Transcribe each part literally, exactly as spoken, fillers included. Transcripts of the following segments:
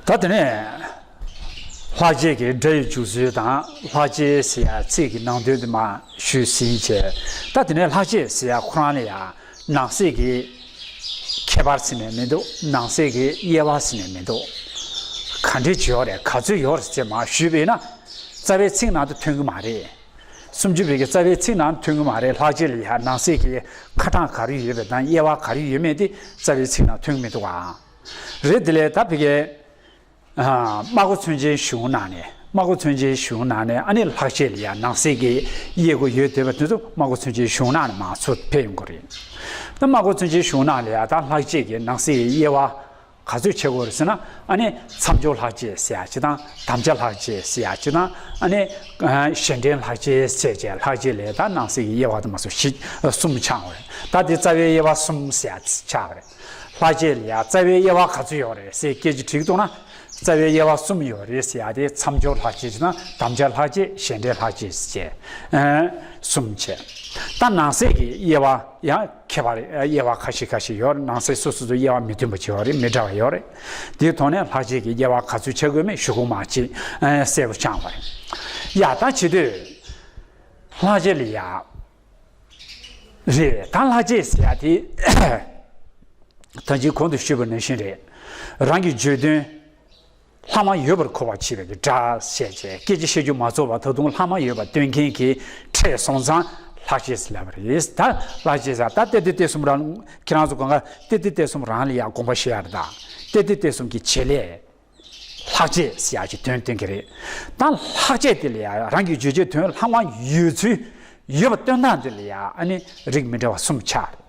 ད་དེ་ནས་ལྷག་བཅས་ཀྱི་སྒྲ་ཡི་འཇུག་ཚུལ་དང་ལྷག་བཅས་ཟེར་ཡ་ཚིག་གི་ནང་དོན་དེ་མར་ཞུས་ཟིན་བྱས། ད་དེ་ནས་ལྷག་བཅས་ཟེར་ཡ་ཁོ་རང་ལ་ཡང་ནང་གསེས་ཀྱི་ཁྱད་པར་ཟེར་ནས་མི་འདུག། ནང་གསེས་ཀྱི་དབྱེ་བ་ཟེར་ནས་མི་འདུག། ག་འདྲས་ཡོད་རེད། ག་ཚོད་ཡོད་རེད་ཟེར་མར་ཞུས་པས་ན། རྩ་བའི་ཚིག་ནང་དུ་ཐོན་གྱི་མ་རེད། སུམ་ཅུ་པའི་གི་རྩ་བའི་ཚིག་ནང་ཐོན་གྱི་མ་རེད། ལྷག་བཅས་ལ་ཡང་ནང་གསེས་ཀྱི་ཁ་གྲངས་ག་རེ་ཡོད་པ་དང་དབྱེ་བ་ག་རེ་ཡོད་མེད་དེ་རྩ་བའི་ཚིག་ནང་ཐོན་གྱི་མི་འདུག་ག། རེད། དེ་ལས་ད་བི་གའི་སྨྲ་སྒོ་མཚོན་ཆའི་གཞུང་ནང་ནས། སྨྲ་སྒོ་མཚོན་ཆའི་གཞུང་ནང་ནས་ཨ་ནི་ལྷག་བཅས་ལ་ཡང་ནང་གསེས་ཀྱི་དབྱེ་སྒོ་ཡོད་བསྡད་པ་དེ་ཚོ་སྨྲ་སྒོ་མཚོན་ཆའི་གཞུང་ནང་ནས་མར་ཚུར་ཕེབས་ཡོང་གི་རེད། ད་སྨྲ་སྒོ་མཚོན་ཆའི་གཞུང་ནང་ལ་ཡང་ད་ལྷག་བཅས་ཀྱི་ནང་གསེས་ཀྱི་དབྱེ་བ་ག་ཚོད་ཕྱེ་དགོས་རེད་ཟེར་ན། ཨ་ནི་མཚམས་སྦྱོར་ལྷག་བཅས་ཟེར་ཡ་གཅིག་དང་། དམ་བཅའ་ལྷག་བཅས་ཟེར་ཡ་གཅིག་དང་། ཨ་ནི་གཞན་འདྲེན་ལྷག་བཅས་ཟེར་བྱས། ལྷག་བཅས་ལ་ད་ནང་གསེས་ཀྱི་དབྱེ་བ་དུ་མ་སོགས་བཞི་གསུམ་ཆགས་པ་རེད། ད་དེ་རྩ་བའི་དབྱེ་བ་གསུམ་ཟེར་ཡ་ཆགས་པ་རེད། ལྷག་བཅས་ལ་ཡ་རྩ་བའི་དབྱེ་བ་ག་ཚོད་ཡོད་རེད་ཟེར་སྐད་ཆ་དྲིས་འདུག་ན། རྩ་བའི་དབྱེ་བ་གསུམ་ཡོད་རེད་ཟེར་ཡ་དེ་མཚམས་སྦྱོར་ལྷག་བཅས་གཅིག་དང་། དམ་བཅའ་ལྷག་བཅས། གཞན་འདྲེན་ལྷག་བཅས་ཟེར་བྱས་གསུམ་བྱས། ད་ནང་གསེས་ཀྱི་དབྱེ་བ་ཡང་ཁྱད་པར། དབྱེ་བ་ཁ་ཤས་ཁ་ཤས་ཡོད་རེད། ནང་གསེས་སོ་སོ་སོ་དབྱེ་བ་མི་མཐུན་པ་ཅིག་ཡོད་རེད། མི་འདྲ་བ་ཡོད་རེད། དེའི་ཐོག་ནས་ལྷག་བཅས་ཀྱི་དབྱེ་བ་ག་ཚོད་ཕྱེ་དགོས་མིན་ཞུ་དགོས་མ་ཅིག་གསལ་པོ་ཆགས་པ་རེད། ཡ། ད་བྱེད་དུས་ལྷག་བཅས་ལ་ཡ་རེད། ད་ལྷག་བཅས་ཟེར་ཡ་དེ་ད་ཅི་གོང་དུ་ཞུས་པ་ནང་བཞིན་རེད། རང་གི་བརྗོད་དོན་ལྷག་མ་ཡོད་པར་གོ་བར་བྱེད་པའི་སྒྲ་བཤད་བྱས། སྐད་ཆ་བཤད་རྒྱུ་མ་རྫོགས་པར་ད་དུང་ལྷག་མ་ཡོད་པ་སྟོན་མཁན་གྱི་ཕྲད་སོང་ཙང་ལྷག་བཅས་ཟེར་ལབ་པ་རེད། ད་ལྷག་བཅས་ཟེར། ད་ཏེ་ཏེ་ཏེ་གསུམ་རང་། ཁྱེད་རང་ཚོ་གང་ག་ཏེ་ཏེ་ཏེ་གསུམ་རང་ལ་ཡང་དགོངས་པ་བཞེས་ཡ་རེད། ད་ཏེ་ཏེ་ཏེ་གསུམ་གྱི་བྱེད་ལས་ལྷག་བཅས་ཟེར་ཡ་ཅིག་དོན་སྟོན་གྱི་རེད། ད་ལྷག་བཅས་དེ་ལ་ཡང་རང་གི་བརྗོད་བྱའི་དོན་ལྷག་མ་ཡོད་ཚུལ། ཡོད་པ་སྟོན་སྟངས་དེ་ལ་ཡང་ཨ་ནི་རིགས་མི་འདྲ་བ་གསུམ་ཆགས་རེད།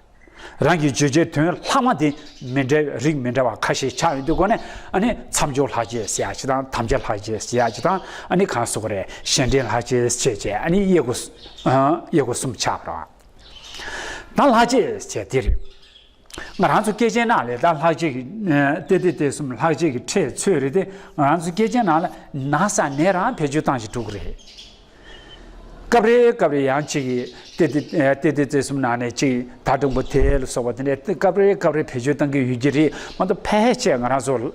རང་གི་བརྗོད་བྱའི་དོན་ལྷག་མ་དེ་མི་འདྲ་བའི་རིགས་མི་འདྲ་བ་ཁ་ཤས་ཆགས་ཡོང་དུས་སྒོ་ནས། ཨ་ནི་མཚམས་སྦྱོར་ལྷག་བཅས་ཟེར་ཡ་ཅིག་དང་། དམ་བཅའ་ལྷག་བཅས་ཟེར་ཡ་ཅིག་དང་། ཨ་ནི་གང་ཟེར་དགོས་རེད། གཞན་འདྲེན་ལྷག་བཅས་བྱས་བྱས། ཨ་ནི་དབྱེ་སྒོ་ཨ་དབྱེ་སྒོ་གསུམ་ཆགས་པ་རེད། ད་ལྷག་བཅས་ཟེར་དེ་རེད། ང་རང་ཚོ་སྐད་ཆའི་ནང་ལ་ད་ལྷག་བཅས་ཀྱི་ཏེ་ཏེ་ཏེ་གསུམ་ལྷག་བཅས་ཀྱི་ཕྲད་ཚོད་རེད་དེ། ང་རང་ཚོ་སྐད་ཆའི་ནང་ལ་ན་ས་ནས་རང་བེད་སྤྱོད་བཏང་བཞིན་འགྲོ་གི་རེད། སྐབས་རེ་སྐབས་རེ་ཡང་གཅིག་གིས་ཏེ་ཏེ་ཏེ་ཏེ་ཏེ་གསུམ་ནང་ནས་གཅིག་ད་འགྲེང་བུ་དེ་ལ་སོགས་པ་དེ་འདྲ་སྐབས་རེ་སྐབས་རེ་བེད་སྤྱོད་བཏང་གི་ཡོད་ཀྱི་རེད་མ་གཏོགས། ཕལ་ཆེར་ང་རང་ཚོ་ལྷག་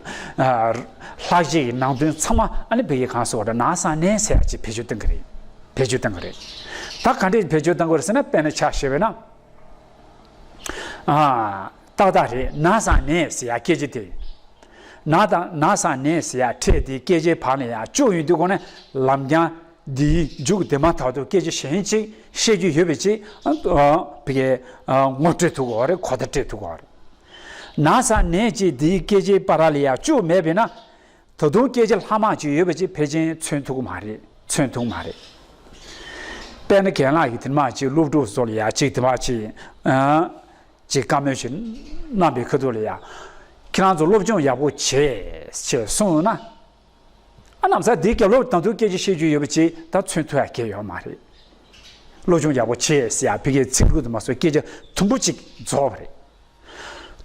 བཅས་ཀྱི་ནང་དོན་ཚང་མ་ཨ་ནི་བོད་ཡིག་གང་ཟེར་བ་ན་ས་ནས་ཟེར་ཡ་ཅིག་བེད་སྤྱོད་བཏང་གི་རེད། བེད་སྤྱོད་བཏང་གི་རེད། ད་ག་འདྲས་བེད་སྤྱོད་བཏང་གི་རེད་ཟེར་ན། དཔེར་ན་ཆ་བཞག་པ་ཡིན་ན། ཨ། ཏག་ཏག་རེད། ན་ས་ནས་ཟེར་ཡ་སྐད་ཆ་དེ། ན་དང་ན་ས་ནས་ཟེར་ཡ་ཕྲད་དེ་སྐད་ཆའི་བར་ལ་ཡ་བཅུག་ཡོང་དུས་སྒོ་ནས་ལམ་རྐྱང་འདིའི་མཇུག་དེ་མ་ཐག་ཏུ་སྐད་ཆ་གཞན་ཅིག་བཤད་རྒྱུ་ཡོད་པ་ཅིག་ཨ། བི་གའི་ཨ་ངོ་སྤྲོད་ཐུབ་ཀྱི་ཡོད་རེད། གོ་བརྡ་སྤྲད་ཐུབ་ཀྱི་ཡོད་རེད། ན་ས་ནས་ཅིག་འདིའི་སྐད་ཆའི་བར་ལ་ཡ་བཅུག་མེད་པས་ན། ད་དུང་སྐད་ཆ་ལྷག་མ་ཅིག་ཡོད་པ་ཅིག་ཕལ་ཆེར་མཚོན་ཐུབ་ཀྱི་མ་རེད། མཚོན་ཐུབ་ཀྱི་མ་རེད། དཔེར་ན་རྒན་ལགས་ཀྱིས་དེ་མ་ཅིག་སློབ་ཕྲུག་ཚོ་ལ་ཡ་ཅིག་དེ་མ་ཅིག་ཨ། ཅིག་བཀའ་མོལ་ཞིག་གནང་པའི་ཁ་ཐུག་ལ་ཡ། ཁྱེད་རང་ཚོ་སློབ་སྦྱོང་ཡག་པོ་བྱེད་ཅེས་གསུངས་ན། ཨ། ནམ་ས་འདིའི་རྒྱབ་ལོགས་ད་དུང་སྐད་ཆ་བཤད་རྒྱུ་ཡོད་པ་ཅིག་ད་མཚོན་ཐུབ་ཡ་གང་ཡོད་མ་རེད། སློབ་སྦྱོང་ཡག་པོ་བྱེད་ཟེར་ཡ་བི་གའི་ཚིག་འབྲུ་དུ་མ་སོགས་སྐད་ཆ་དུམ་བུ་གཅིག་རྫོགས་པ་རེད།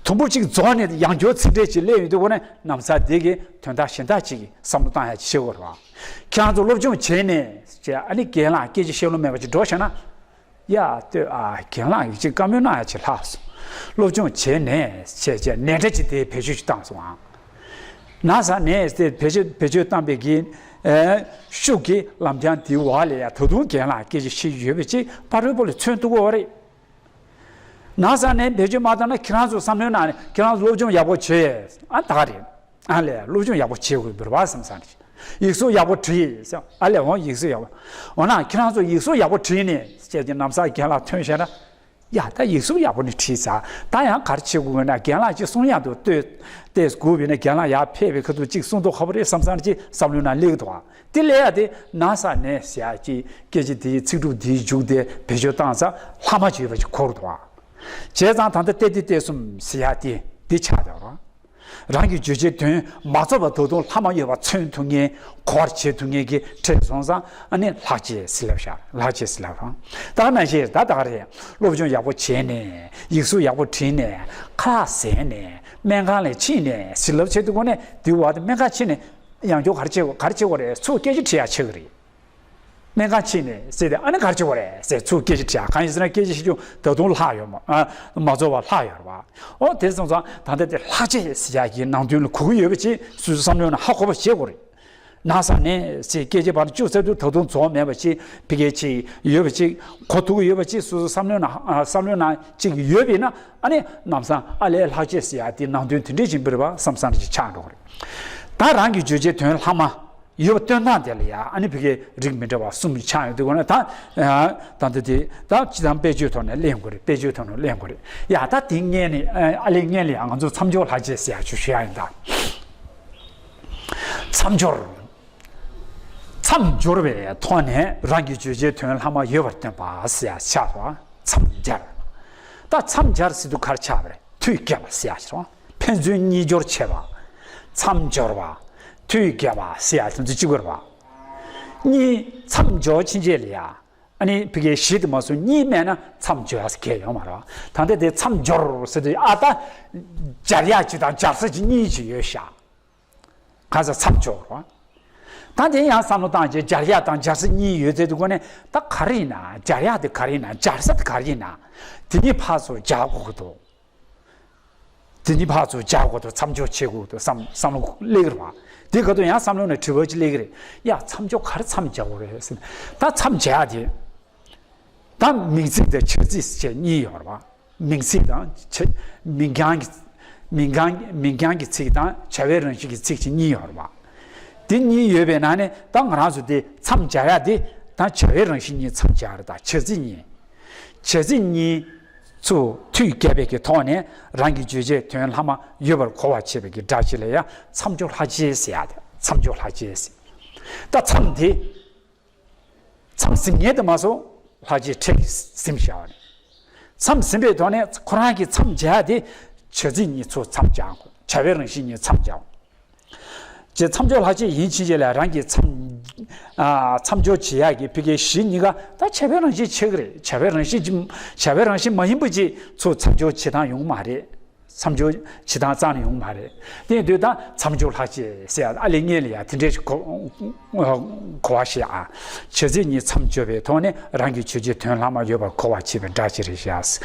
དུམ་བུ་གཅིག་རྫོགས་ནས་ཡང་བསྐྱར་ཚིག་འགྲེལ་ཅིག་སླེབས་ཡོང་དུས་སྒོ་ནས་ནམ་ས་འདི་གི་དོན་དག་གཞན་དག་ཅིག་བསམ་བློ་བཏང་ཡ་ཅིག་བྱེད་དགོས་རེད་བ། ཁྱེད་རང་ཚོ་སློབ་སྦྱོང་བྱས་ནས་ཅེས་ཨ་ནི་རྒན་ལགས་སྐད་ཆ་བཤད་ལོང་མེད་པ་ཅིག་འགྲོ་བྱས་ན། ཡ་ལྟོས་ཨ། རྒན་ལགས་ཀྱིས་ཅིག་བཀའ་མོལ་གནང་ཡ་ཅིག་ལྷག་སོང་། སློབ་སྦྱོང་བྱས་ནས་བྱས་བྱས་ནས་སྒྲ་ཅིག་དེ་བེད་སྤྱོད་ཅིག་བཏང་སོང་ཨང་། ན་ས་ནས་དེ་བེད་སྤྱོད་བེད་སྤྱོད་བཏང་པའི་གི་ཨེ་ཤུགས་ཀྱིས་ལམ་རྐྱང་དེའི་བར་ལ་ཡ་ད་དུང་རྒན་ལགས་སྐད་ཆ་བཤད་ཡོད་པ་ཅིག་ཕ་རོལ་པོ་ལ་མཚོན་ཐུབ་ཀྱི་ཡོད་རེད། ན་ས་ནས་བེད་སྤྱོད་མ་བཏང་ན་ཁྱེད་རང་ཚོ་བསམ་བློའི་ནང་ནས་ཁྱེད་རང་ཚོ་སློབ་སྦྱོང་ཡག་པོ་བྱས་ཨ་ད་ག་རེད། ཨ་ལས་སློབ་སྦྱོང་ཡག་པོ་བྱེད་དགོས་འདུག་བ་བསམ་ས་ནས། ཡིག་གཟུགས་ཡག་པོ་བྲིས་ཟེར། ཨ་ལས་འོང་ཡིག་གཟུགས་ཡག་པོ། འོ་ན་ཁྱེད་རང་ཚོ་ཡིག་གཟུགས་ཡག་པོ་བྲིས་ནས་བྱས་ཀྱི་ནམ་ས་རྒན་ལགས་ཐོན་བྱས་ན། ཡ་ད་ཡིག་གཟུགས་ཡག་པོ་ནས་བྲིས་ཚར། ད་ཡང་ག་རེ་བྱེད་དགོས་ན་རྒན་ལགས་ཀྱིས་གསུང་ཡག་འདུག་ལྟོས། ལྟས་དགོས་པས་ན་རྒན་ལགས་ཡར་ཕེབས་པའི་ཁ་ཐུག་ཅིག་གསུང་མདོག་ཁ་པོ་རེད་བསམ་ས་ནས་ཅིག་བསམ་བློའི་ནང་སླེབས་འདུག་བ། དེ་ལས་ཡ་དེ་ན་ས་ནས་ཟེར་ཡ་ཅིག་སྐད་ཆ་དེའི་ཚིག་གྲུབ་དེའི་མཇུག་དེ་བེད་སྤྱོད་བཏང་ཙང་ལྷག་མ་ཅིག་ཡོད་པ་ཅིག་གོ་རུ་འདུག་བ། བྱས་ཙང་ད་ལྟ་ཏེ་ཏེ་ཏེ་གསུམ་ཟེར་ཡ་དེ་འདི་ཆགས་བསྡད་རོགས། རང་གི་བརྗོད་བྱའི་དོན་མ་རྫོགས་པ་ད་དུང་ལྷག་མ་ཡོད་པ་མཚོན་ཐུབ་མཁན་གོ་བར་བྱེད་ཐུབ་མཁན་གྱི་ཕྲད་སོང་ཙང་ཨ་ནི་ལྷག་བཅས་ཟེར་ལབ་ཤག་ལྷག་བཅས་ཟེར་ལབ་རོགས། ད་ག་ནང་བཞིན་ད་ད་ག་རེད། སློབ་སྦྱོང་ཡག་པོ་བྱས་ནས་ཡིག་གཟུགས་ཡག་པོ་བྲིས་ནས་ཁ་ལག་ཟས་ནས་སྨན་ཁང་ལ་ཕྱིན་ནས་ཟེར་ལབ་བྱེད་དུས་སྒོ་ནས་དེའི་བར་དུ་སྨན་ཁང་ཕྱིན་ནས་ཡང་བསྐྱར་ག་རེ་བྱེད་དགོས་ག་རེ་བྱེད་དགོས་རེད། ཚུར་སྐད་ཆ་དྲི་ཡག་ཆགས་ཀྱི་རེད། སྨན་ཁང་ཕྱིན་ནས་ཟེར་ཏེ། ཨ་ནི་ག་རེ་བྱེད་དགོས་རེད་ཟེར་ཚུར་སྐད་ཆ་དྲིས། གང་ཡིན་ཟེར་ན་སྐད་ཆ་བཤད་རྒྱུ་ད་དུང་ལྷག་ཡོད་མ། ཨ། མ་རྫོགས་པ་ལྷག་ཡོད་རེད་བ། ཨོ་དེ་སོང་ཙང་ད་ལྟ་དེ་ལྷག་བཅས་ཟེར་ཡག་གི་ནང་དོན་ལ་གོ་གི་ཡོད་པ་ཅིག་སོ་སོའི་བསམ་བློའི་ནང་ཧ་གོ་བ་བྱེད་དགོས་རེད། ནང་སང་ནས་ཟེར་སྐད་ཆ་བར་བཅུག་ཚར་དུས་ད་དུང་རྫོགས་མེད་པ་ཅིག་ཕ་གི་ཅིག་ཡོད་པ་ཅིག་གོ་ཐུབ་ཀྱི་ཡོད་པ་ཅིག་སོ་སོའི་བསམ་བློའི་ནང་། ཨ། བསམ་བློའི་ནང་ཅིག་ཡོད་པ་ཡིན་ན། ཨ་ནི་ལམ་སང་ཨ་ལས་ལྷག་བཅས་ཟེར་ཡག་དེ་ནང་དོན་དེ་འདྲས་ཅིག་འབུར་བ་བསམ་བསམ་ཅིག་ཆགས་འགྲོ་གི་རེད། ད་རང་གི་བརྗོད་བྱའི་དོན་ལྷག་མ་ཡོད་པ་སྟོན་སྟངས་དེ་ལ་ཡ། ཨ་ནི་ཕ་གི་རིགས་མི་འདྲ་བ་གསུམ་ཆགས་ཡོང་དུས་སྒོ་ནས། ད་ད་འདི་དེ་ད་སྤྱིར་བཏང་དཔེ་བརྗོད་ཐོག་ནས་གླེང་དགོས་རེད། དཔེ་བརྗོད་ཐོག་ནས་གླེང་དགོས་རེད། ཡ་ད་དེ་སྔོན་ནས། ཨ་ལས་སྔོན་ལ་ཡ་ང་ཚོ་མཚམས་སྦྱོར་ལྷག་བཅས་ཟེར་ཡག་ཅིག་ཞུ་ཡག་ཡིན་ད། མཚམས་སྦྱོར། མཚམས་སྦྱོར་བའི་ཐོག་ནས་རང་གི་བརྗོད་བྱའི་དོན་ལྷག་མ་ཡོད་པར་སྟོན་པ་ཟེར་ཡག་ཆགས་སོ། མཚམས་སྦྱར། ད་མཚམས་སྦྱར་ཟེར་དུས་ག་རེ་ཆགས་པ་རེད། མཐུད་བརྒྱབ་པ་ཟེར་ཡག་ཆགས་སོ། ཕན་ཚུན་གཉིས་སྦྱོར་བྱེད་པ། མཚམས་སྦྱོར་བ། མཐུད་བརྒྱབ་པ་ཟེར་ཡག་དེ་ཚོ་གཅིག་པ་རེད་བ། གཉིས་མཚམས་སྦྱོར་ཕྱིན་ཆད་ལ་ཡ། ཨ་ནི་ཕ་གིའི་གཞི་དེ་མ་སོང་གཉིས་མེད་ན་མཚམས་སྦྱོར་ཡག་ཟེར་གང་ཡང་ཡོད་མ་རེད་བ། ད་ལྟ་དེ་མཚམས་སྦྱོར་ཟེར་དུས། ཨ། ད་སྦྱར་ཡག་ཅིག་དང་སྦྱར་ས་ཅིག་གཉིས་ཅིག་ཡོད་ཤག་ག་ས་མཚམས་སྦྱོར་བ། ད་དེ་ཡང་བསམ་བློ་བཏང་རྗེས་སྦྱར་ཡག་དང་སྦྱར་ས་གཉིས་ཡོད་ཚད་དུས་སྒོ་ནས། ད་ག་རེ་ཡིན་ན། སྦྱར་ཡག་དེ་ག་རེ་ཡིན་ན། སྦྱར་ས་དེ་ག་རེ་ཡིན་ན། དེ་གཉིས་ཕར་ཚུར་སྦྱར་དགོས་ཀྱི་འདུག་དེ་གཉིས་ཕར་ཚུར་སྦྱར་དགོས་འདུག་མཚམས་སྦྱོར་བྱེད་དགོས་འདུག་བསམ། བསམ་བློ་སླེབས་ཀྱི་རེད་བ། དེ་ག་དུས་ཡང་བསམ་བློ་ནས་དྲི་བ་ཅིག་སླེབས་ཀྱི་རེད། ཡ། མཚམས་སྦྱོར་ག་རེ་མཚམས་སྦྱར་དགོས་རེད་ཟེར་ནས། ད་མཚམས་སྦྱར་ཡག་དེ། ད་མིང་ཚིག་དང་བྱ་ཚིག་ཟེར་བྱས་གཉིས་ཡོད་རེད་བ། མིང་ཚིག་དང་བྱ། མིང་རྐྱང་གི། མིང་རྐྱང་། མིང་རྐྱང་གི་ཚིག་དང་བྱ་བའི་རང་བཞིན་གྱི་ཚིག་ཅིག་གཉིས་ཡོད་རེད་བ། དེ་གཉིས་ཡོད་པའི་ནང་ནས་ད་ང་རང་ཚོ་དེ་མཚམས་སྦྱར་ཡག་དེ། ད་བྱ་བའི་རང་བཞིན་གཉིས་མཚམས་སྦྱར་རེད། ད་བྱ་ཚིག་གཉིས། བྱ་ཚིག་གཉིས་ཚུར་མཐུད་བརྒྱབ་པའི་གི་ཐོག་ནས་རང་གི་བརྗོད་བྱའི་དོན་ལྷག་མ་ཡོད་པར་གོ་བར་བྱེད་པའི་གི་སྒྲ་ཅིག་ལ་ཡ་མཚམས་སྦྱོར་ལྷག་བཅས་ཟེར་ཡག་དེ། མཚམས་སྦྱོར་ལྷག་བཅས་ཟེར། ད་མཚམས་དེ། མཚམས་ཟིན་མཁན་དེ་མ་སོང་ལྷག་བཅས་ཕྲད་ཀྱིས་ཟིན་བཞག་པ་རེད། མཚམས་ཟིན་པའི་ཐོག་ནས་ཁོ་རང་གི་མཚམས་སྦྱར་ཡག་དེ་བྱ་ཚིག་གཉིས་ཚུར་མཚམས་སྦྱར་དགོས། བྱ་བའི་རང་བཞིན་གཉིས་མཚམས་སྦྱར་དགོས། ཅེས་མཚམས་སྦྱོར་ལྷག་བཅས་ཡིན་ཕྱིན་ཆད་ལ་རང་གི་མཚམས། ཨ། མཚམས་སྦྱོར་བྱེད་ཡག་གི་ཕ་གིའི་གཞི་གཉིས་ཀ་ད་བྱ་བའི་རང་བཞིན་ཆགས་ཀྱི་རེད། བྱ་བའི་རང་བཞིན་གྱི། བྱ་བའི་རང་བཞིན་མ་ཡིན་པ་ཅིག་ཚུར་མཚམས་སྦྱོར་བྱེད་སྟངས་ཡོང་གི་མ་རེད། མཚམས་སྦྱོར་བྱེད་སྟངས་རྩ་ནས་ཡོང་གི་མ་རེད། དེ་ཡིན་དུས་ད་མཚམས་སྦྱོར་ལྷག་བཅས་ཟེར་ཡག་ཨ་ལས་སྔོན་ལ་ཡ་དེ་འདྲས་ཞིག་གོ། གོ་བ་ཞིག་ཨ། བྱ་ཚིག་གཉིས་མཚམས་སྦྱར་བའི་ཐོག་ནས་རང་གི་བརྗོད་བྱའི་དོན་ལྷག་མ་ཡོད་པར་གོ་བར་བྱེད་པའི་སྒྲ་ཅིག་རེད་ཤག་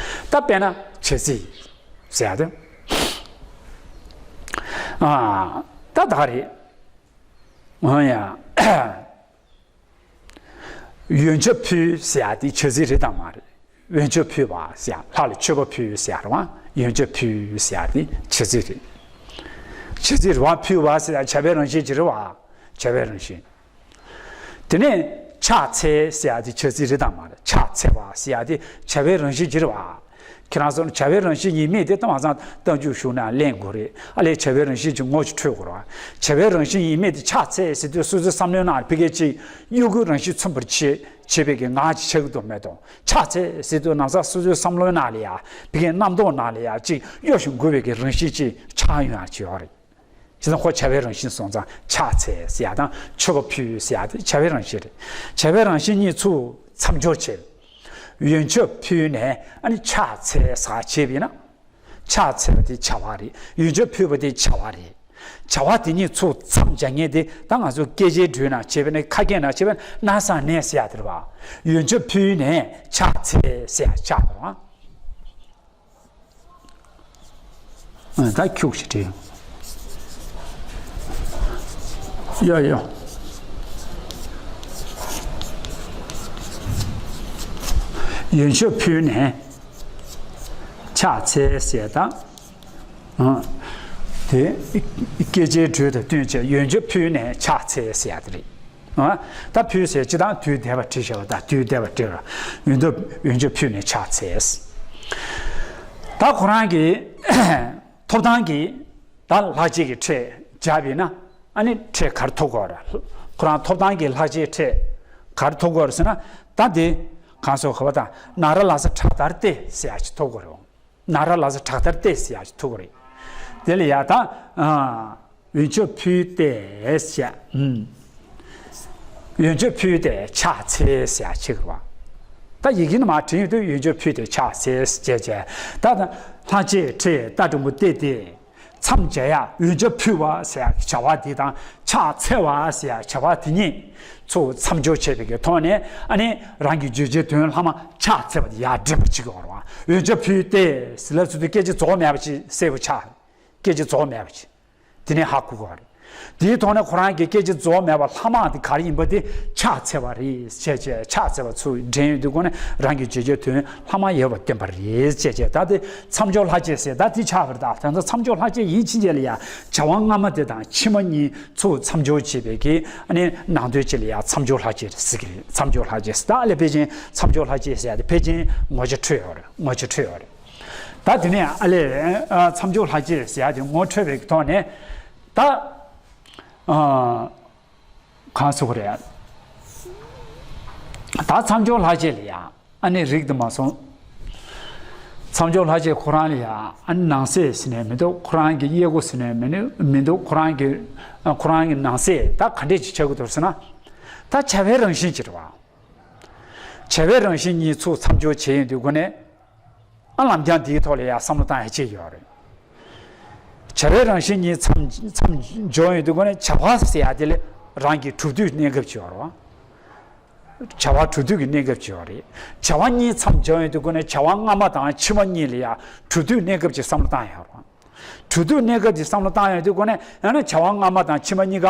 ད་དཔེར་ན་བྱ་ཚིག་ཟེར་ཡག་དེ། ཨ། ད་ད་ག་རེད། འོ་ཡ། ཡོན་ཆབ་ཕུལ་ཟེར་ཡག་དེ་བྱ་ཚིག་རེད་དམ་མ་རེད། ཡོན་ཆབ་ཕུལ་བ་ཟེར་ཡག་ལྷ་ལ་མཆོད་པ་ཕུལ་ཟེར་ཡག་རེད་བ། ཡོན་ཆབ་ཕུལ་ཟེར་ཡག་དེ་བྱ་ཚིག་རེད། བྱ་ཚིག་རེད་བ། ཕུལ་བ་ཟེར་ཡག་བྱ་བའི་རང་བཞིན་ཅིག་རེད་བ། བྱ་བའི་རང་བཞིན། དེ་ནས་ཕྱག་འཚལ་ཟེར་ཡག་དེ་བྱ་ཚིག་རེད་དམ་མ་རེད། ཕྱག་འཚལ་བ་ཟེར་ཡག་དེ་བྱ་བའི་རང་བཞིན་ཅིག་རེད་བ། ཁྱེད་རང་ཚོ་བྱ་བའི་རང་བཞིན་ཡིན་མིན་དེ་ད་མ་ཚང་རྟགས་འཇུག་ཞུགས་ན་གླེང་དགོས་རེད། ཨ་ལས་བྱ་བའི་རང་བཞིན་གྱི་ངོ་ཅིག་འཕྲོད་དགོས་རེད། བྱ་བའི་རང་བཞིན་ཡིན་མིན་དེ་ཕྱག་འཚལ་ཟེར་དུས་སོ་སོའི་བསམ་བློའི་ནང་ཕ་གི་ཅིག་གཡོ་འགུལ་རང་བཞིན་མཚོན་པར་བྱེད། བྱེད་པའི་གི་ངག་ཅིག་ཆགས་ཀྱི་འདུག་མེད་དོ། ཕྱག་འཚལ་ཟེར་དུས་ན་ཚ་སོ་སོའི་བསམ་བློའི་ནང་ལ་ཡ་ཕ་གིའི་རྣམ་རྟོག་ནང་ལ་ཡ་ཅིག་གཡོ་ཞིང་འགུལ་བའི་གི་རང་བཞིན་ཅིག་ཆགས་ཡོང་ཡག་ཅིག་ཡོད་རེད། བྱས་ཙང་ཁོ་བྱ་བའི་རང་བཞིན་སོང་ཙང་ཕྱག་འཚལ་ཟེར་ཡག་དང་མཆོད་པ་ཕུལ་ཟེར་ཡག་དེ་བྱ་བའི་རང་བཞིན་རེད། བྱ་བའི་རང་བཞིན་གཉིས་ཚུར་མཚམས་སྦྱོར་བྱེད། ཡོན་ཆབ་ཕུལ་ནས་ཨ་ནི་ཕྱག་འཚལ་ཟེར་བྱས་པ་ཡིན་ན། ཕྱག་འཚལ་བ་དེ་བྱ་བ་རེད། ཡོན་ཆབ་ཕུལ་བ་དེ་བྱ་བ་རེད། བྱ་བ་དེ་གཉིས་ཚུར་མཚམས་སྦྱར་མཁན་དེ་ད་ང་ཚོ་སྐད་ཆའི་འགྲོས་ནང་བྱས་པ་ན། ཁ་སྐད་ནང་བྱས་པ་ན་ན་སང་ནས་ཟེར་ཡག་དེ་རེད་བ། ཡོན་ཆབ་ཕུལ་ནས་ཕྱག་འཚལ་ཟེར་ཡག་ཆགས་པ་རེད་བ། ཨ། ད་ཁྱུག་ཅིག་བྲིས། ཡ་ཡ། ཡོན་ཆབ་ཕུལ་ནས་ཕྱག་འཚལ་ཟེར་ཡག་དང་། ཨ། དེ་སྐད་ཆའི་འགྲོས་དང་བསྟུན་བྱས་ཡོན་ཆབ་ཕུལ་ནས་ཕྱག་འཚལ་ཟེར་ཡག་དེ་རེད། ཨ། ད་ཕུལ་ཟེར་སྤྱིར་བཏང་དུས་འདས་པ་བྲིས་བཞག་པ་དང་། དུས་འདས་པ་བྲིས་ར། ཡོན་ཆབ། ཡོན་ཆབ་ཕུལ་ནས་ཕྱག་འཚལ། ད་ཁོ་རང་གི་ཐོབ་ཐང་གི་ད་ལྷག་བཅས་ཀྱི་ཕྲད་སྦྱར་བ་ཡིན་ན། ཨ་ནི་ཕྲད་ག་རེ་ཐོབ་དགོས་རེད། ཁོ་རང་ཐོབ་ཐང་གི་ལྷག་བཅས་ཕྲད་ག་རེ་ཐོབ་དགོས་རེད་ཟེར་ན། ད་འདི་གང་སོགས་ཁ་བ་དང་ན་ར་ལ་ས་དྲག་མཐར་ཏེ་ཟེར་ཡག་ཅིག་ཐོབ་དགོས་རེད། ན་ར་ལ་ས་དྲག་མཐར་ཏེ་ཟེར་ཡག་ཅིག་ཐོབ་དགོས་རེད། དེ་ལ་ཡ་ད། ཨ། ཡོན་ཆབ་ཕུལ་ཏེ་ཟེར། ཨུམ། ཡོན་ཆབ་ཕུལ་ཏེ་ཕྱག་འཚལ་ཟེར་ཡག་ཅིག་རེད་བ། ད་ཡི་གེ་ནང་མར་བྲིས་ཡོང་དུས་ཡོན་ཆབ་ཕུལ་ཏེ་ཕྱག་འཚལ་ཟེར་བྱས་བྱས། ད་ལྷག་བཅས་ཕྲད་ཏ་འགྲེང་བུ་ཏེ་སྟེ། མཚམས་སྦྱར་ཡ་འོས་འབྱོར་ཕུལ་བ་ཟེར་ཡ་བྱ་བ་འདི་དང་ཕྱག་འཚལ་བ་ཟེར་ཡ་བྱ་བ་དེ་གཉིས་ཚུར་མཚམས་སྦྱོར་བྱས་པའི་གི་ཐོག་ནས་ཨ་ནི་རང་གི་བརྗོད་བྱའི་དོན་ལྷག་མ་ཕྱག་འཚལ་བ་དེ་ཡར་འདྲེན་པ་ཅིག་ཡོང་བ་རེད་བ། འོས་འབྱོར་ཕུལ་ཏེ་ཟེར་ལབ་ཚུལ་དུ་སྐད་ཅིག་རྫོགས་མེད་པ་ཅིག་གསལ་པོ་ཆགས། སྐད་ཅིག་རྫོགས་མེད་པ་ཅིག་དེ་ནས་ཧ་གོ་དགོས་པ་རེད། དེའི་ཐོག་ནས་ཁོ་རང་གི་སྐད་ཅིག་རྫོགས་མེད་པ་ལྷག་མ་དེ་ག་རེ་ཡིན་པ་དེ་ཕྱག་འཚལ་བ་རེད་ཅེས་བྱས། ཕྱག་འཚལ་བ་ཚུར་འདྲེན་ཡོང་དུས་སྒོ་ནས་རང་གི་བརྗོད་བྱའི་དོན་ལྷག་མ་ཡོད་པ་བསྟན་པ་རེད་ཅེས་བྱས། ད་དེ་མཚམས་སྦྱོར་ལྷག་བཅས་ཟེར་ད་དེ་ཆགས་པ་རེད། ད་དེ་ཚོ་མཚམས་སྦྱོར་ལྷག་བཅས་ཡིན་ཕྱིན་ཆད་ལ་ཡ་བྱ་བ་སྔ་མ་དེ་དང་ཕྱི་མ་གཉིས་ཚུར་མཚམས་སྦྱོར་བྱེད་པའི་གི་ཨ་ནི་ནང་དོན་ཅིག་ལ་ཡ་མཚམས་སྦྱོར་ལྷག་བཅས་ཟེར་གི་རེད། མཚམས་སྦྱོར་ལྷག་བཅས་ཟེར་ད་ཨ་ལས་ཕལ་ཆེར་མཚམས་སྦྱོར་ལྷག་བཅས་ཟེར་ཡ་དེ་ཕལ་ཆེར་ངོ་ཆ་འཕྲོད་ཡོད་རེད། ངོ་ཆ་འཕྲོད་ཡོད་རེད། ད་དེ་ནས་ཨ་ལས་མཚམས་སྦྱོར་ལྷག་བཅས་ཟེར་ཡ་དེ་ངོ་འཕྲོད་པའི་ཐོག་ནས་ད་གང་ཟེར་དགོས་རེད། ད་མཚམས་སྦྱོར་ལྷག་བཅས་ལ་ཡ་ཨ་ནི་རིགས་དེ་མ་སོང་། མཚམས་སྦྱོར་ལྷག་བཅས་ཁོ་རང་ལ་ཡ་ཨ་ནི་ནང་གསེས་ཟེར་ནས་མི་འདུག་ཁོ་རང་གི་དབྱེ་སྒོ་ཟེར་ནས་མི་ནི་མི་འདུག་ཁོ་རང་གི་ཁོ་རང་གི་ནང་གསེས་ད་ག་འདྲས་ཅིག་ཆགས་ཀྱི་འདུག་ཟེར་ན། ད་བྱ་བའི་རང་བཞིན་ཅིག་རེད་བ། བྱ་བའི་རང་བཞིན་གཉིས་ཚུར་མཚམས་སྦྱོར་བྱས་ཡོང་དུས་སྒོ་ནས། ཨ་ལམ་རྐྱང་འདིའི་ཐོག་ལ་ཡང་བསམ་བློ་བཏང་ཡ་ཅིག་ཡོད་རེད། བྱ་བའི་རང་བཞིན་གཉིས་མཚམས་མཚམས་སྦྱོར་ཡོང་དུས་སྒོ་ནས་བྱ་བ་ཟེར་ཡ་དེ་ལས་རང་གི་གྲུབ་དུས་གནས་སྐབས་ཅིག་ཡོད་རེད་བ། བྱ་བ་གྲུབ་དུས་ཀྱི་གནས་སྐབས་ཅིག་ཡོད་རེད། བྱ་བ་གཉིས་མཚམས་སྦྱོར་ཡོང་དུས་སྒོ་ནས་བྱ་བ་སྔ་མ་དང་ཕྱི་མ་གཉིས་ལ་ཡང་གྲུབ་དུས་གནས་སྐབས་ཅིག་བསམ་བློ་བཏང་ཡོད་རེད་བ། གྲུབ་དུས་གནས་སྐབས་ཅིག་བསམ་བློ་བཏང་ཡོང་དུས་སྒོ་ནས་ཡང་ན་བྱ་བ་སྔ་མ་དང་ཕྱི་མ་གཉིས་ཀ་